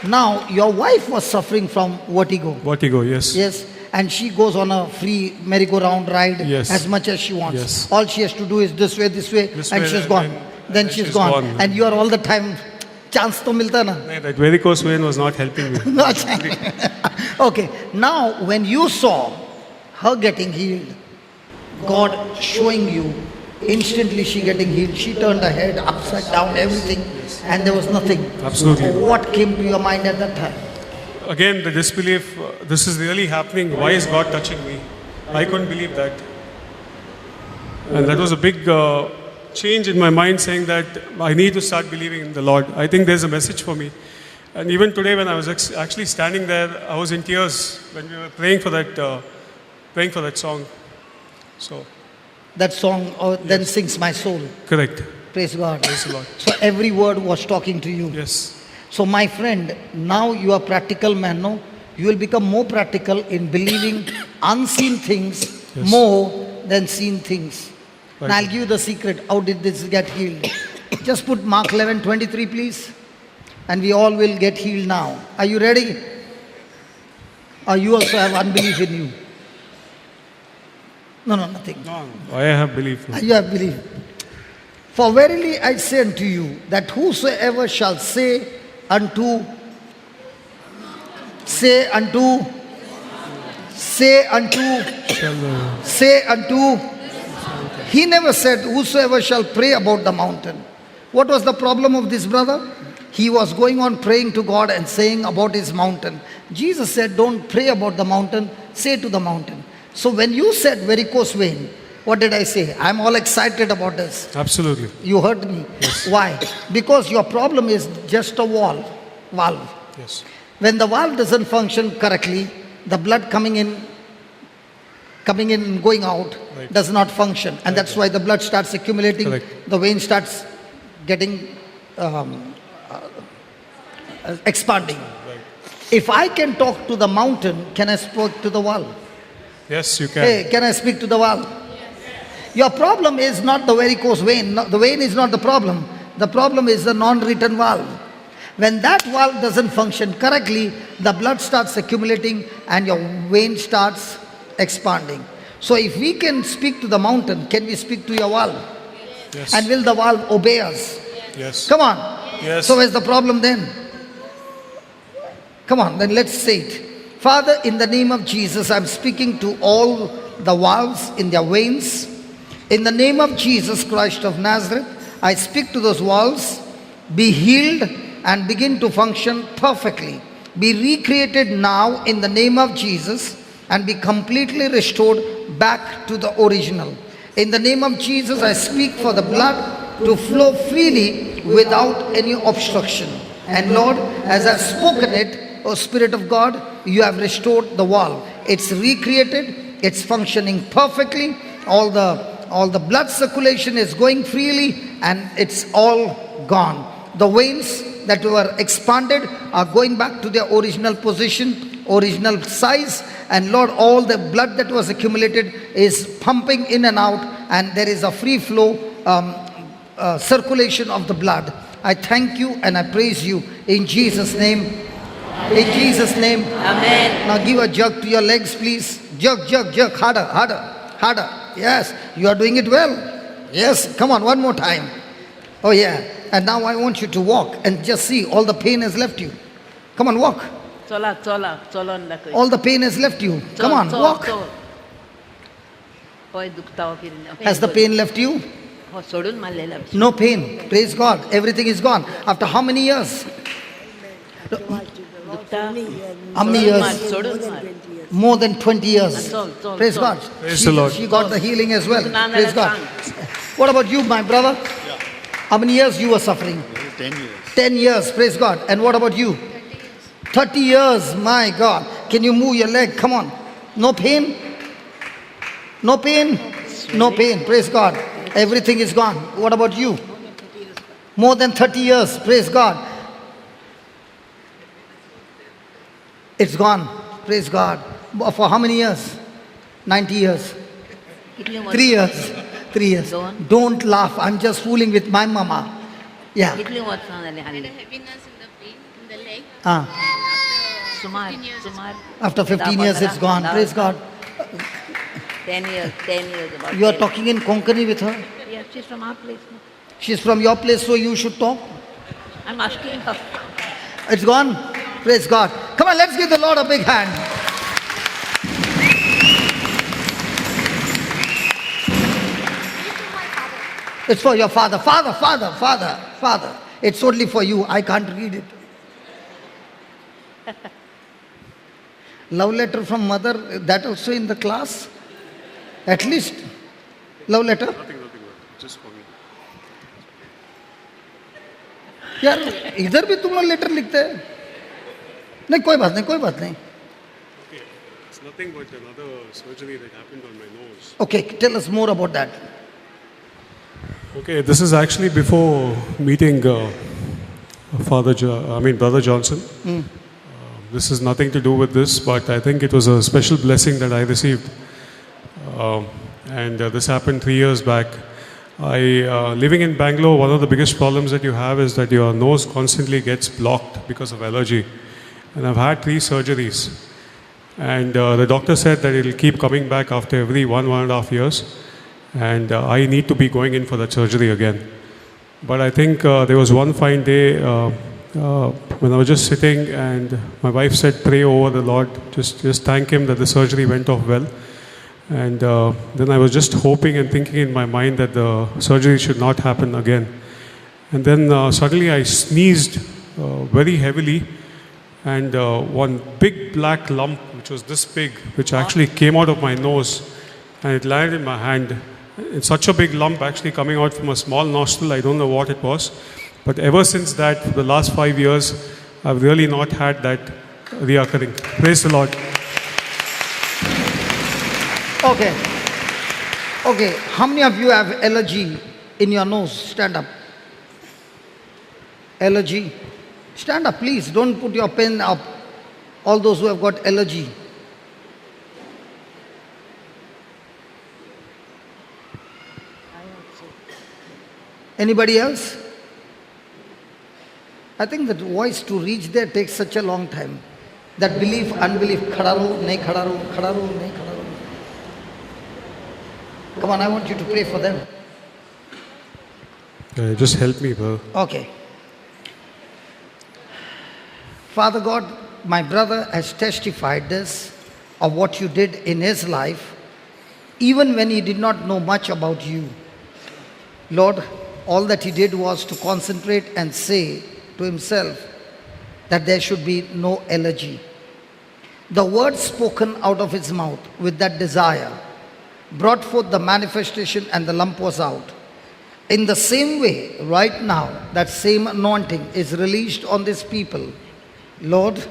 Now, your wife was suffering from vertigo. Vertigo, yes. Yes. And she goes on a free merry-go-round ride yes. as much as she wants. Yes. All she has to do is this way, this and she's gone. Then she's gone. And you are all the time, chance to milta na. No, that varicose vein was not helping me. Okay. Now, when you saw her getting healed, God showing you Instantly she getting healed. She turned her head upside down, everything, and there was nothing. Absolutely. What came to your mind at that time? Again, the disbelief, this is really happening. Why is God touching me? I couldn't believe that. And that was a big change in my mind, saying that I need to start believing in the Lord. I think there's a message for me. And even today when I was actually standing there, I was in tears when we were praying for that song. So that song, then sings my soul. Correct. Praise God. Praise the Lord. So every word was talking to you. Yes. So my friend, now you are practical man, no? You will become more practical in believing unseen things Yes. more than seen things. Right. Now I'll give you the secret. How did this get healed? Just put Mark 11:23, please. And we all will get healed now. Are you ready? Or you also have unbelief in you? No, no, nothing. No, I have belief. You have belief. For verily I say unto you, that whosoever shall say unto, say unto, say unto, say unto, he never said whosoever shall pray about the mountain. What was the problem of this brother? He was going on praying to God and saying about his mountain. Jesus said, don't pray about the mountain, say to the mountain. So when you said varicose vein, what did I say? I'm all excited about this. Absolutely. You heard me. Yes. Why? Because your problem is just a valve. Yes. When the valve doesn't function correctly, the blood coming in and going out Right. does not function. And that's why the blood starts accumulating. Correct. The vein starts getting expanding. Right. If I can talk to the mountain, can I speak to the valve? Yes, you can. Hey, can I speak to the valve? Yes. Your problem is not the varicose vein. No, the vein is not the problem. The problem is the non-return valve. When that valve doesn't function correctly, the blood starts accumulating and your vein starts expanding. So if we can speak to the mountain, can we speak to your valve? Yes. And will the valve obey us? Yes. Come on. Yes. So where's the problem then? Come on, then let's say it. Father, in the name of Jesus, I'm speaking to all the valves in their veins. In the name of Jesus Christ of Nazareth, I speak to those valves, be healed and begin to function perfectly. Be recreated now in the name of Jesus and be completely restored back to the original. In the name of Jesus, I speak for the blood to flow freely without any obstruction. And Lord, as I've spoken it, O Spirit of God, you have restored the valve. It's recreated, it's functioning perfectly, all the blood circulation is going freely and it's all gone. The veins that were expanded are going back to their original position, original size, and Lord, all the blood that was accumulated is pumping in and out, and there is a free flow circulation of the blood. I thank you and I praise you in Jesus' name. In Jesus' name. Amen. Now give a jerk to your legs, please. Jerk, jerk, jerk. Harder, harder, harder. Yes, you are doing it well. Yes, come on, one more time. Oh yeah. And now I want you to walk and just see all the pain has left you. Come on, walk. Chola, chola, cholon दाखय. All the pain has left you. Come on, walk. Has the pain left you? No pain. Praise God. Everything is gone. After how many years? How many years? More than 20 years. Praise God. Praise the Lord. She got the healing as well. Praise God. What about you, my brother? How many years you were suffering? 10 years. 10 years. Praise God. And what about you? 30 years. My God. Can you move your leg? Come on. No pain? No pain? No pain. Praise God. Everything is gone. What about you? More than 30 years. Praise God. It's gone. Praise God. For how many years? 90 years. 3 years. 3 years. Don't laugh. I'm just fooling with my mama. Yeah. Had a heaviness in the pain, in the leg. Ah. And after 15 years, After 15 years, it's gone. Praise God. 10 years. 10 years. About You are 10. talking in Konkani with her? Yeah, she's from our place. No? She's from your place, so you should talk. I'm asking her. It's gone. Praise God. Come on, let's give the Lord a big hand. It's for your father. Father, father, father, father. It's only for you. I can't read it. Love letter from mother, that also in the class? At least, love letter? Nothing, nothing, just for me. यार इधर भी तुम लोग letter लिखते हैं? नहीं, कोई बात नहीं, कोई बात नहीं. Okay, it's nothing but another surgery that happened on my nose. Okay, tell us more about that. Okay, this is actually before meeting Brother Johnson. This is nothing to do with this, but I think it was a special blessing that I received. And this happened 3 years back. Living in Bangalore, one of the biggest problems that you have is that your nose constantly gets blocked because of allergy. And I've had 3 surgeries. And the doctor said that it'll keep coming back after every 1.5 years. And I need to be going in for that surgery again. But I think there was one fine day when I was just sitting and my wife said, pray over the Lord, just thank him that the surgery went off well. And then I was just hoping and thinking in my mind that the surgery should not happen again. And then suddenly I sneezed very heavily, and one big black lump, which was this big, which actually came out of my nose, and it landed in my hand. It's such a big lump actually coming out from a small nostril. I don't know what it was. But ever since that, for the last 5 years, I've really not had that reoccurring. Praise the Lord. Okay. Okay. How many of you have allergy in your nose? Stand up. Allergy. Stand up, please. Don't put your pen up. All those who have got allergy. Anybody else? I think that voice to reach there takes such a long time. That belief, unbelief, khada raho, nahi khada raho, khada raho, nahi khada raho. Come on, I want you to pray for them. Just help me, bro. Okay. Father God, my brother has testified this of what you did in his life, even when he did not know much about you. Lord, all that he did was to concentrate and say to himself that there should be no allergy. The words spoken out of his mouth with that desire brought forth the manifestation, and the lump was out. In the same way, right now, that same anointing is released on these people. Lord,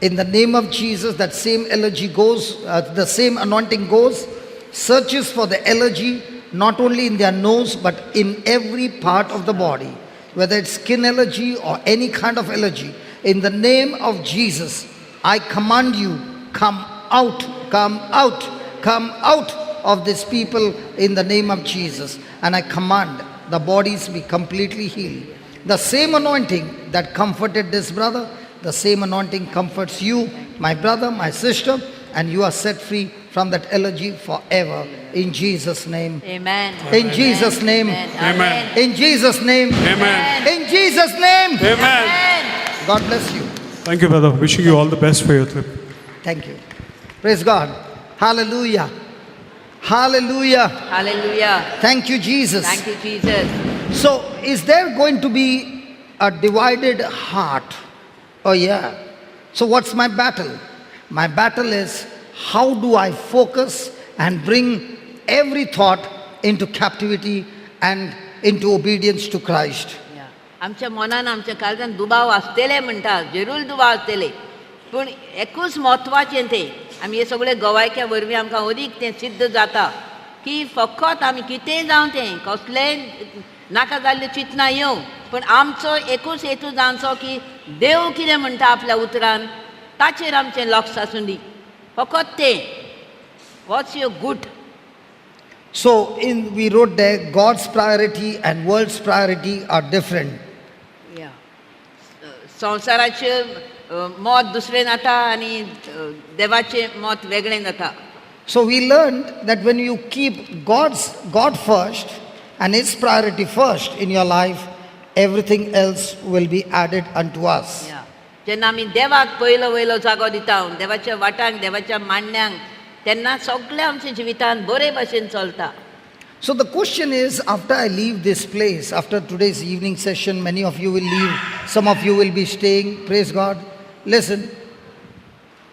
in the name of Jesus, that same allergy goes, the same anointing goes, searches for the allergy, not only in their nose, but in every part of the body, whether it's skin allergy or any kind of allergy. In the name of Jesus, I command you, come out, come out, come out of these people in the name of Jesus. And I command the bodies be completely healed. The same anointing that comforted this brother, the same anointing comforts you, my brother, my sister, and you are set free from that allergy forever. In Jesus' name. Amen. In Jesus' name. Amen. In Jesus' name. Amen. In Jesus' name. Amen. God bless you. Thank you, brother. Wishing you all the best for your trip. Thank you. Praise God. Hallelujah. Hallelujah. Hallelujah. Thank you, Jesus. Thank you, Jesus. So, is there going to be a divided heart? Oh, yeah. So, what's my battle? My battle is, how do I focus and bring every thought into captivity and into obedience to Christ? Yeah. आमच्या मनान आमच्या काळजान दुबाव आसतले म्हणटा, जरूर दुबाव आसतले, पूण एकूच म्हत्वाचें तें आमी हे सगळे गोवायक्या वरवीं आमकां अदीक तें सिद्ध जाता की फकत आमी कितेंय जावं तें कसलेंय नाका जाल्ल्यो चिंतनां येवं, पूण आमचो एकूच हेतू जावचो की देव कितें म्हणटा आपल्या उतरान ताचेर आमचें लक्ष आसूं दी, फकत तें. What's your good. So in we wrote there, God's priority and world's priority are different. Yeah. संवसाराचें मत दुसरें जाता आनी देवाचें मत वेगळें जाता. So we learned that when you keep God first and His priority first in your life, everything else will be added unto us. Yeah. जेन्ना आमी देवाक पयलो वयलो जागो दिता, देवाच्या वाटांक, देवाच्या मांडण्यांक, तेन्ना सगळें आमच्या जिवितांत बरे भशेन चलता. So the question is, after I leave this place, after today's evening session, many of you will leave, some of you will be staying, praise God. Listen,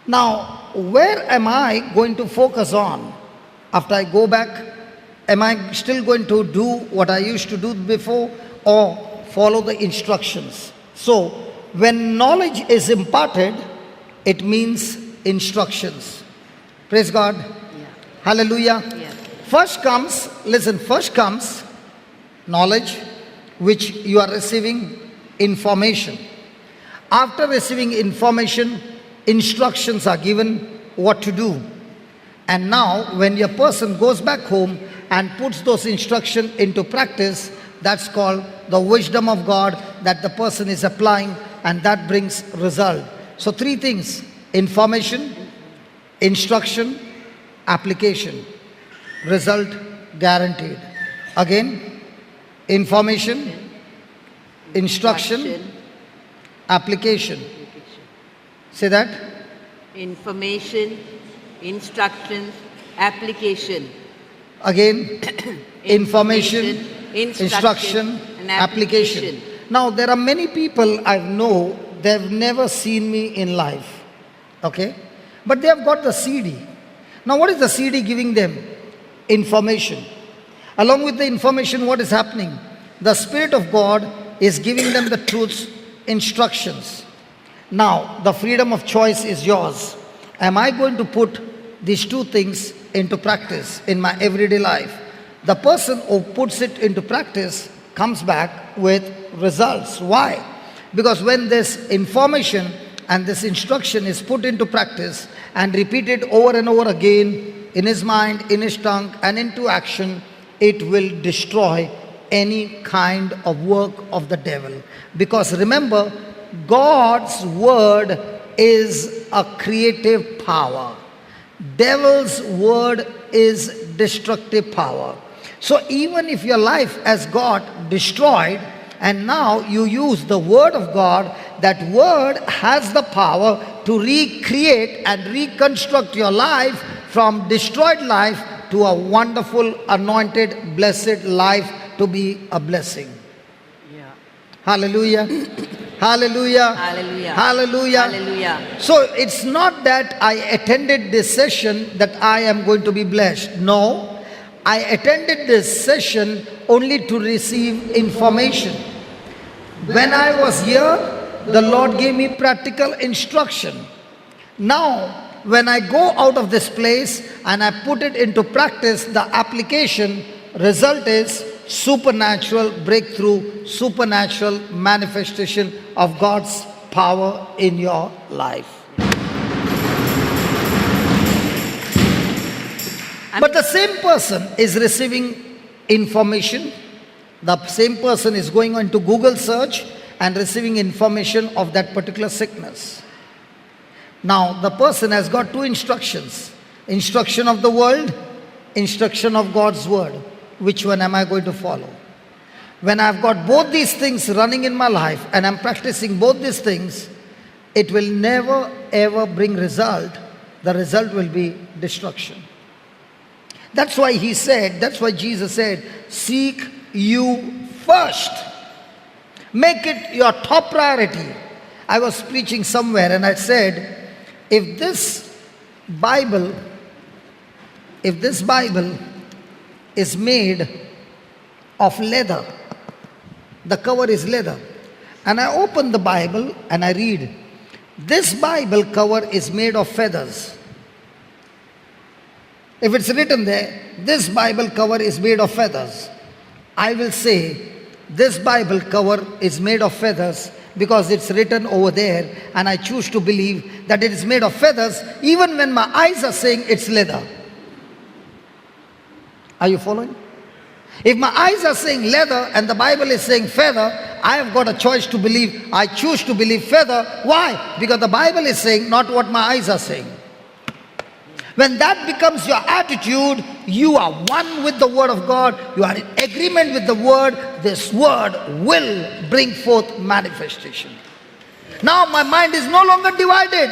now where am I going to focus on? After I go back, am I still going to do what I used to do before or follow the instructions? So, when knowledge is imparted, it means instructions. Praise God. Yeah. Hallelujah. Yeah. First comes, listen, first comes knowledge, which you are receiving information. After receiving information, instructions are given what to do. And now, when your person goes back home and puts those instructions into practice, that's called the wisdom of God that the person is applying, and that brings result. So three things: information, instruction, application. Result guaranteed. Again, information, instruction, application. Say that. Information, instructions, application. Again, information, Instruction, instruction, and application. application. Now, there are many people I know, they've never seen me in life. Okay? But they have got the CD. Now, what is the CD giving them? Information. Along with the information, what is happening? The Spirit of God is giving them the truths, instructions. Now, the freedom of choice is yours. Am I going to put these two things into practice in my everyday life? The person who puts it into practice comes back with results. Why? Because when this information and this instruction is put into practice and repeated over and over again in his mind, in his tongue, and into action, it will destroy any kind of work of the devil. Because remember, God's word is a creative power. Devil's word is destructive power. So even if your life has got destroyed and now you use the word of God, that word has the power to recreate and reconstruct your life from destroyed life to a wonderful, anointed, blessed life to be a blessing. Yeah. Hallelujah. Hallelujah. Hallelujah. Hallelujah. Hallelujah. So it's not that I attended this session that I am going to be blessed. No, I attended this session only to receive information. When I was here, the Lord gave me practical instruction. Now, when I go out of this place and I put it into practice, the application result is supernatural breakthrough, supernatural manifestation of God's power in your life. But the same person is receiving information. The same person is going on to Google search and receiving information of that particular sickness. Now, the person has got two instructions: instruction of the world, instruction of God's word. Which one am I going to follow? When I've got both these things running in my life and I'm practicing both these things, it will never ever bring result. The result will be destruction. That's why he said, that's why Jesus said, seek you first. Make it your top priority. I was preaching somewhere and I said, if this Bible is made of leather, the cover is leather, and I open the Bible and I read, this Bible cover is made of feathers. If it's written there, this Bible cover is made of feathers, I will say, this Bible cover is made of feathers because it's written over there, and I choose to believe that it is made of feathers even when my eyes are saying it's leather. Are you following? If my eyes are saying leather and the Bible is saying feather, I have got a choice to believe. I choose to believe feather. Why? Because the Bible is saying, not what my eyes are saying. When that becomes your attitude, you are one with the Word of God. You are in agreement with the Word. This Word will bring forth manifestation. Now my mind is no longer divided.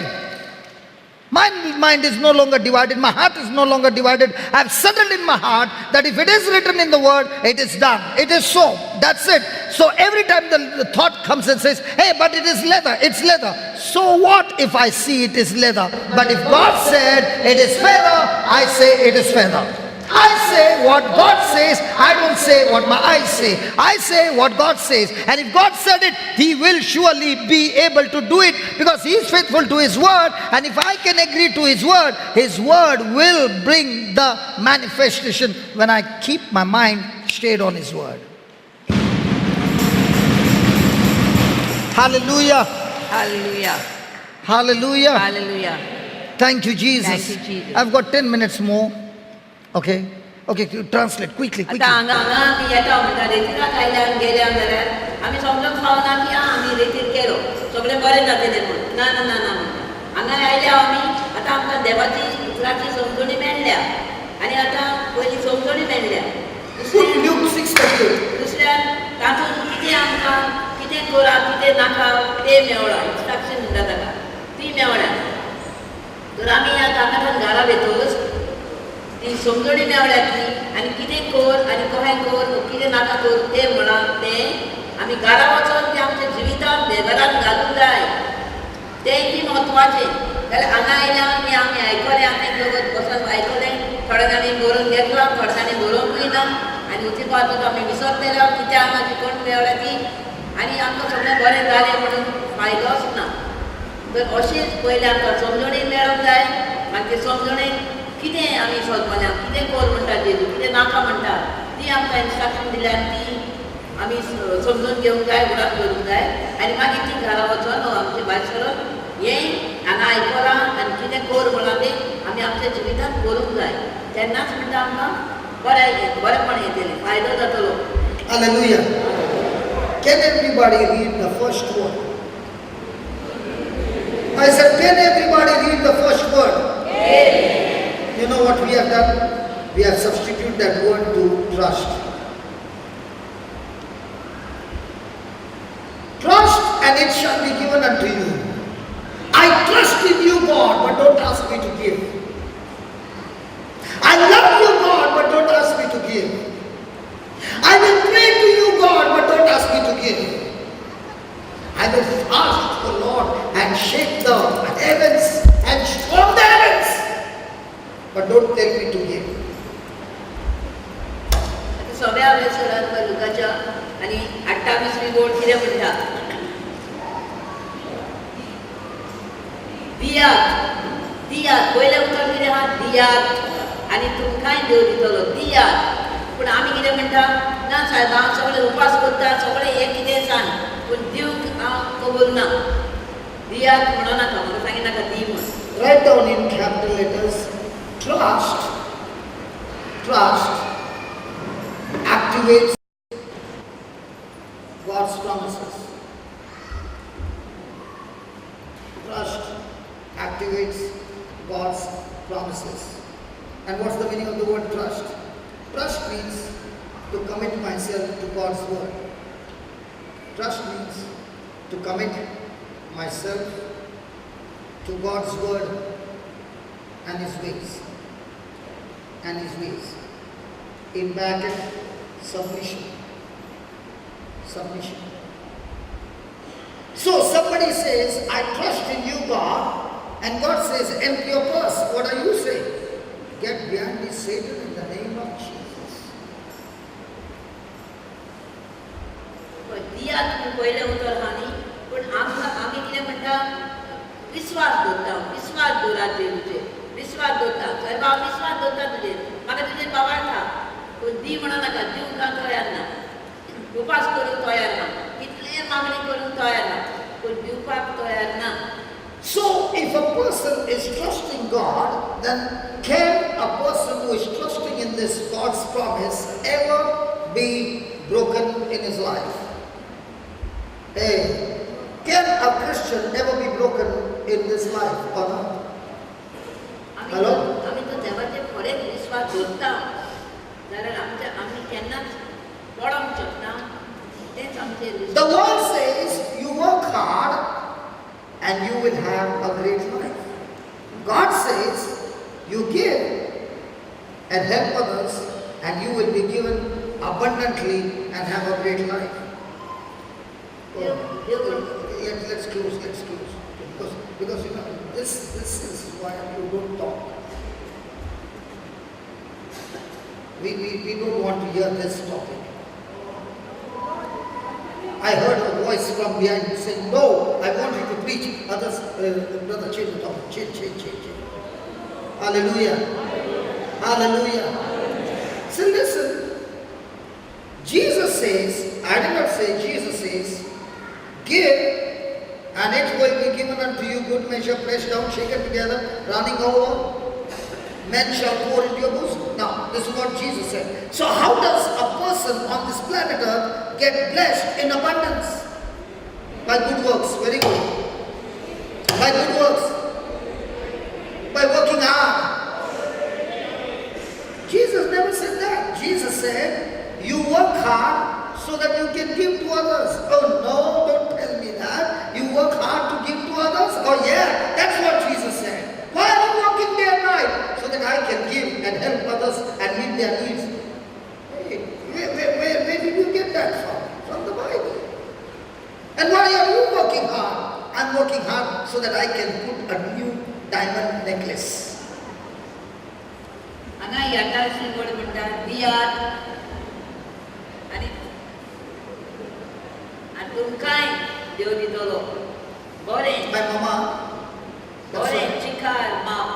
My mind is no longer divided. My heart is no longer divided. I've settled in my heart that if it is written in the word, it is done. It is so. That's it. So every time the thought comes and says, hey, but it is leather, it's leather. So what if I see it is leather? But if God said it is feather, I say it is feather. I say what God says. I don't say what my eyes say. I say what God says. And if God said it, He will surely be able to do it because He is faithful to His word. And if I can agree to His word will bring the manifestation when I keep my mind stayed on His word. Hallelujah. Hallelujah. Hallelujah. Hallelujah. Thank you, Jesus. Thank you, Jesus. I've got 10 minutes more. Okay. Okay, translate quickly, quickly. आतां हांगा हांगा आमी येता म्हणटा रेतिराक आयल्या आनी गेल्या जाल्यार आमी समजूंक फावना की आं आमी रेतीर गेलो सगळें बरें जातलें म्हूण. ना ना ना ना म्हणटा हांगा आयल्या आमी आतां आमकां देवाची उतराची समजणी मेळ्ळ्या आनी आतां पयली समजणी मेळ्ळ्या. Put Luke 6:38. दुसऱ्यान तातूंत कितें आमकां कितें करा कितें नाका तें मेवळा इन्स्ट्रक्शन म्हणटा ताका ती मेवळ्या. तर आमी आतां हांगा घरा वेतच ती समजणी मेवळ्या ती आनी कितें कर आनी कशें कर कितें नाका कर तें म्हळां तें आमी घरा वचोन तें आमच्या जिवितांत देवघरांत घालूंक जाय तें ती म्हत्वाचें. जाल्यार हांगा आयल्या आमी आमी आयकलें आमी लोक बसून आयकलें थोड्या जाणांनी बरोवन घेतलां थोड्या जाणांनी बरोवंकूय ना आनी उथिपातूच आमी विसरतले कितें हांगा शिकवण मेळ्ळ्या ती आनी आमकां सगळें बरें जालें म्हणून फायदोच ना. तर अशेंच पयलें आमकां समजणी मेळोंक जाय. मागीर समजणेक कितें आमी सोदपाचें कितें कर म्हणटा जेजू कितें नाका म्हणटा ती आमकां इन्स्ट्रक्शन दिल्यार ती आमी समजून घेवंक जाय उडाक दवरूंक जाय आनी मागीर ती घरा वचोन आमचे भायर सरोन हें हांगा आयकलां आनी कितें कर म्हणलां तें आमी आमच्या जिवितांत करूंक जाय तेन्नाच म्हणटा आमकां बरें बरेंपण येतलें फायदो जातलो. Hallelujah. Can everybody read the first word? I said, can everybody read the first word? Yes. You know what we have done? We have substituted that word to trust. Trust and it shall be given unto you. I trust in you, God, but don't ask me to give. I love you, God, but don't ask me to give. I will pray to you, God, but don't ask me to give. I will fast to the Lord and shake the heavens and storm the heavens, but don't tell me to give. सगळ्या वेसरात लुकाच्या आनी 28वी गोड कितें म्हणटा दियात दियात पयलें उतर कितें आहा दियात आनी तुमकांय देव दितलो दियात. पूण आमी कितें म्हणटा ना सायब हांव सगळें उपास करता सगळें हें कितें सांग पूण दिवंक हांव कबूल ना दियात म्हणो नाका म्हाका सांगिनाका दी म्हण. Write down in capital letters, trust, trust activates God's promises. Trust activates God's promises. And what's the meaning of the word trust? Trust means to commit myself to God's word. Trust means to commit myself to God's word and His ways. And His ways. In bracket, submission. Submission. So somebody says, I trust in you, God, and God says, empty your purse. What are you saying? Get behind me, Satan, in the name of Jesus. दियात म्हूण पयलें उतर आहा न्ही पूण आमकां आमी कितें म्हणटा विस्वास दवरता विस्वास दवरात जेजूचेर विस्वास दवरता सायब हांव विस्वास दवरता तुजेर म्हाका तुजेर बाबाळ पूण दी म्हणो नाका दिवंक हांव तयार ना उपास करूंक तयार ना कितलें मागणी करूंक तयार ना पूण दिवपाक तयार ना. So if a person is trusting God, then can a person who is trusting in this God's promise ever be broken in his life? Hey, can a Christian ever be broken in this life or not? Hello? आमी तो देवाचेर खरेंच विस्वास दवरता जाल्यार आमच्या आमी केन्नाच पडोंक शकना तेंच आमचें. The world says you work hard and you will have a great life. God says, you give and help others, and you will be given abundantly and have a great life. Oh, let's close, let's close. Because you know, this is why you don't talk. We don't want to hear this topic. I heard a voice from behind saying, no, I want you to preach. Others, brother, change the topic. Change, change, change, change. Hallelujah. Hallelujah. So listen, Jesus says, I did not say, Jesus says, give and it will be given unto you, good measure, pressed down, shaken together, running over. Men shall pour into your bosom. Now, this is what Jesus said. So how does a person on this planet Earth get blessed in abundance? By good works. Very good. By good works. By working hard. Jesus never said that. Jesus said, you work hard so that you can give to others. Oh no, don't tell me that. You work hard to give to others? Oh yeah, that's what Jesus said. Why are you working day and night? So that I can give and help others and meet their needs. Hey, where did you get that from? From the Bible. And why are you working hard? I'm working hard so that I can put a new diamond necklace. हांगा ही अठ्ठावीसवी वळ म्हणटा दियात आनी आनी तुमकांय देव दितलो बरें My mama, that's बरें right. चिकार माप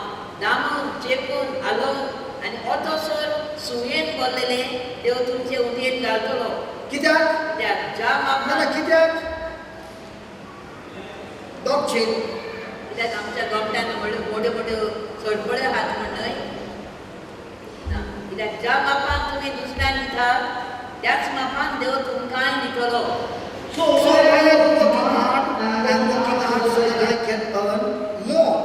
दामून चेपून हालोवन आनी ओतोसर सुयेन भरलेलें देव तुमचे उंटयेन घालतलो. कित्याक? कित्याक ज्या ना ना, मापान कित्याक? Dog chain. कित्याक आमच्या गोमट्यान व्हडल्यो मोट्यो मोट्यो सडपड्यो आहात म्हण न्हय ना, कित्याक ज्या मापान तुमी दुसऱ्यांक दिता त्याच मापान देव तुमकांय दितलो. So why are you working hard? I'm working hard so that I can earn more.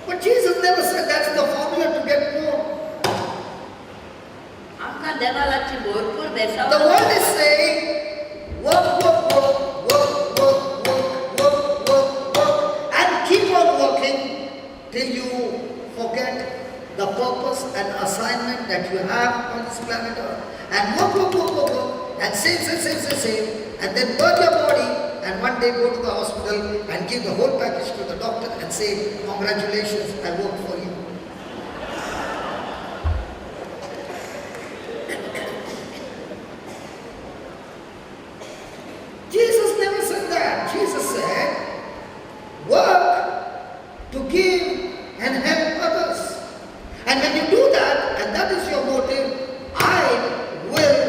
But Jesus never said that's the formula to get more. आमकां देवा लागची भरपूर बेसांव. The world is saying, work, work, work, work, work, work, work, work, work, and keep on working till you forget the purpose and assignment that you have on this planet Earth. And work, work, work, work, work, and save, save, save, save, save, and then burn your body, and one day go to the hospital and give the whole package to the doctor and say, congratulations, I worked for you. Jesus never said that. Jesus said, work to give and help others. And when you do that, and that is your motive, I will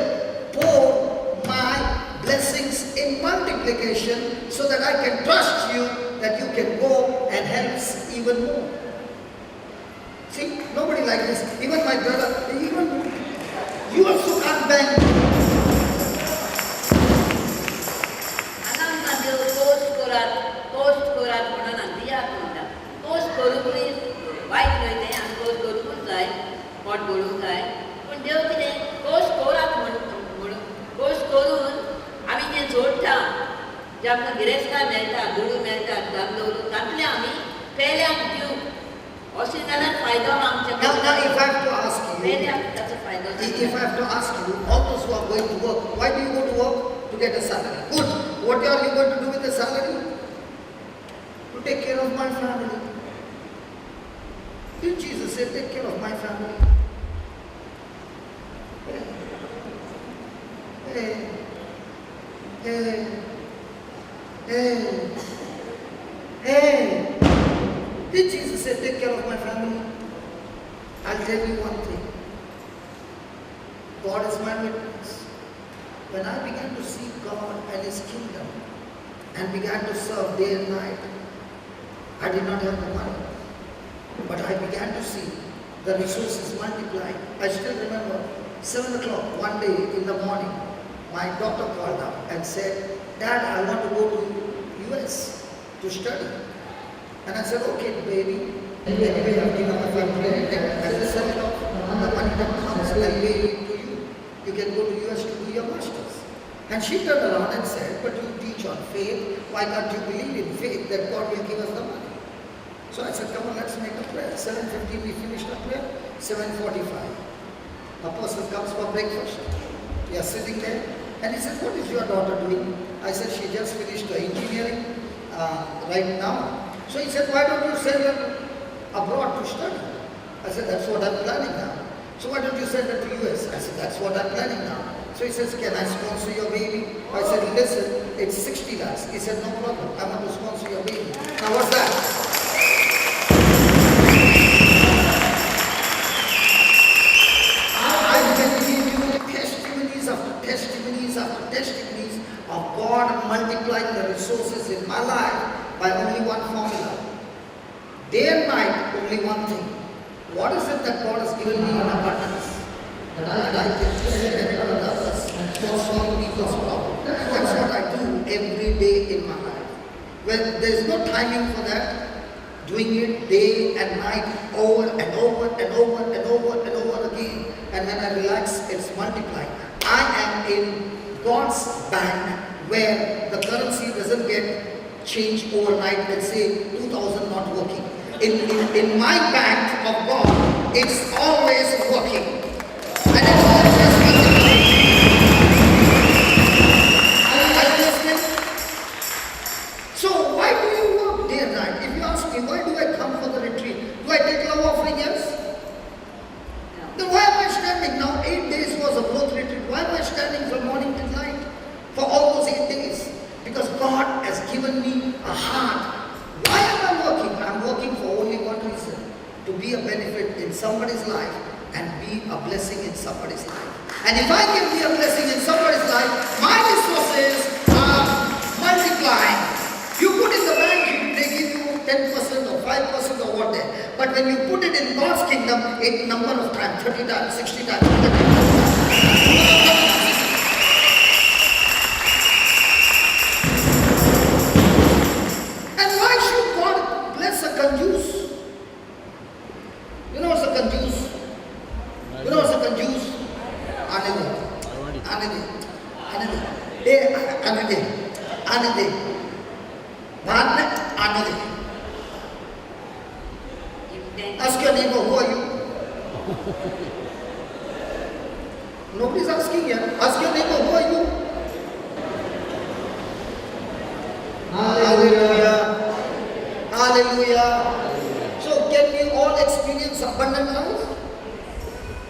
pour my blessings in multiplication so that I can trust you that you can go and help even more. See, nobody like this. Even my brother, even you also can't bang. हांगा आमकां देव कश्ट करात कश्ट करात म्हणून दियात म्हणटा. कश्ट करूंकूय वायट न्हय तें, आमी कश्ट करूंकूच जाय, पोट भरूंक जाय. पूण देव कितें कश्ट करात म्हणून कश्ट करून आमी जें जोडटा, जें आमकां गिरेस्तां मेळटा, दुडू मेळटा, दाम दवरून तातूंतलें आमी पेल्यांक दिवंक अशें जाल्यार फायदो आमच्या. Now if I have to ask you, पेल्यांक ताचो फायदो. if I have to ask you, all those who are going to work, why do you go to work? To get a salary. Good. What are you going to do with the salary? To take care of my family. Did Jesus say, take care of my family? Hey, hey, hey, hey. Did Jesus say, take care of my family? I'll tell you one thing. God is my witness. When I began to seek God and His kingdom and began to serve day and night, I did not have the money, but I began to see the resources multiply. I still remember 7 o'clock one day in the morning, my daughter called up and said, Dad, I want to go to US to study. And I said, okay, baby. Anyway, I've given my family, I will sell it off. And the money that comes, I'll pay it to you. You can go to US to do your master's. And she turned around and said, but you teach on faith. Why can't you believe in faith that God will give us the money? So I said, come on, let's make a prayer. 7:15 we finished our prayer. 7:45. A person comes for breakfast. We are sitting there. And he said, what is your daughter doing? I said, she just finished her engineering right now. So he said, why don't you send her abroad to study? I said, that's what I'm planning now. So why don't you send her to US? I said, that's what I'm planning now. So he says, can I sponsor your baby? I said, listen, it's 60 lakhs. He said, no problem. I want to sponsor your baby. Now what's that? I can give you testimonies after testimonies after testimonies of God multiplying the resources in my life by only one formula. Day and night, only one thing. What is it that God has given me in abundance? That I can share it with others for solving people's problems. That's what I do every day in my life. When there's no timing for that, doing it day and night, over and over and over and over and over again. And when I relax, it's multiplying. I am in God's bank where the currency doesn't get changed overnight. Let's say 2,000 not working. In my bank of God, it's always working. And it's always multiplying. Are you listening? So why do you work day and night? If you ask me, why do I come for the retreat? Do I take love offering? Yes. Then why am I standing now? 8 days was a growth retreat. Why am I standing from morning till night for all those 8 days? Because God has given me a heart. Why am I working? I'm working for only one reason: to be a benefit in somebody's life and be a blessing in somebody's life. And if I can be a blessing in somebody's life, my resources are multiplying. You put in the bank, they give you 10% or 5% or what there. But when you put it in God's kingdom, it number of times, 30 times, 60 times, 100 times. And why should God bless a conjuice? You know what's a conjuice? You know what's a conjuice? Anide. Anide. Anide. Anide. Anide. Anide. Ask your neighbor, who are you? Nobody's asking here. Ask your neighbor, who are you? Hallelujah. Hallelujah. So can we all experience abundant life?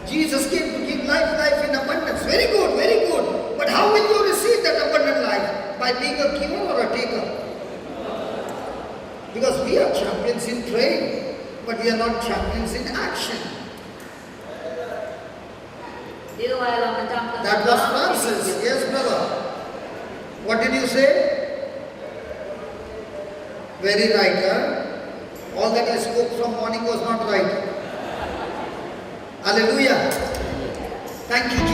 Jesus came to give life, life in abundance. Very good, very good. But how will you receive that abundant life? By being a giver or a taker? Because we are champions in trade, but we are not champions in action. That was Francis. Yes, brother. What did you say? Very right, huh? All that I spoke from morning was not right. Hallelujah. Thank you.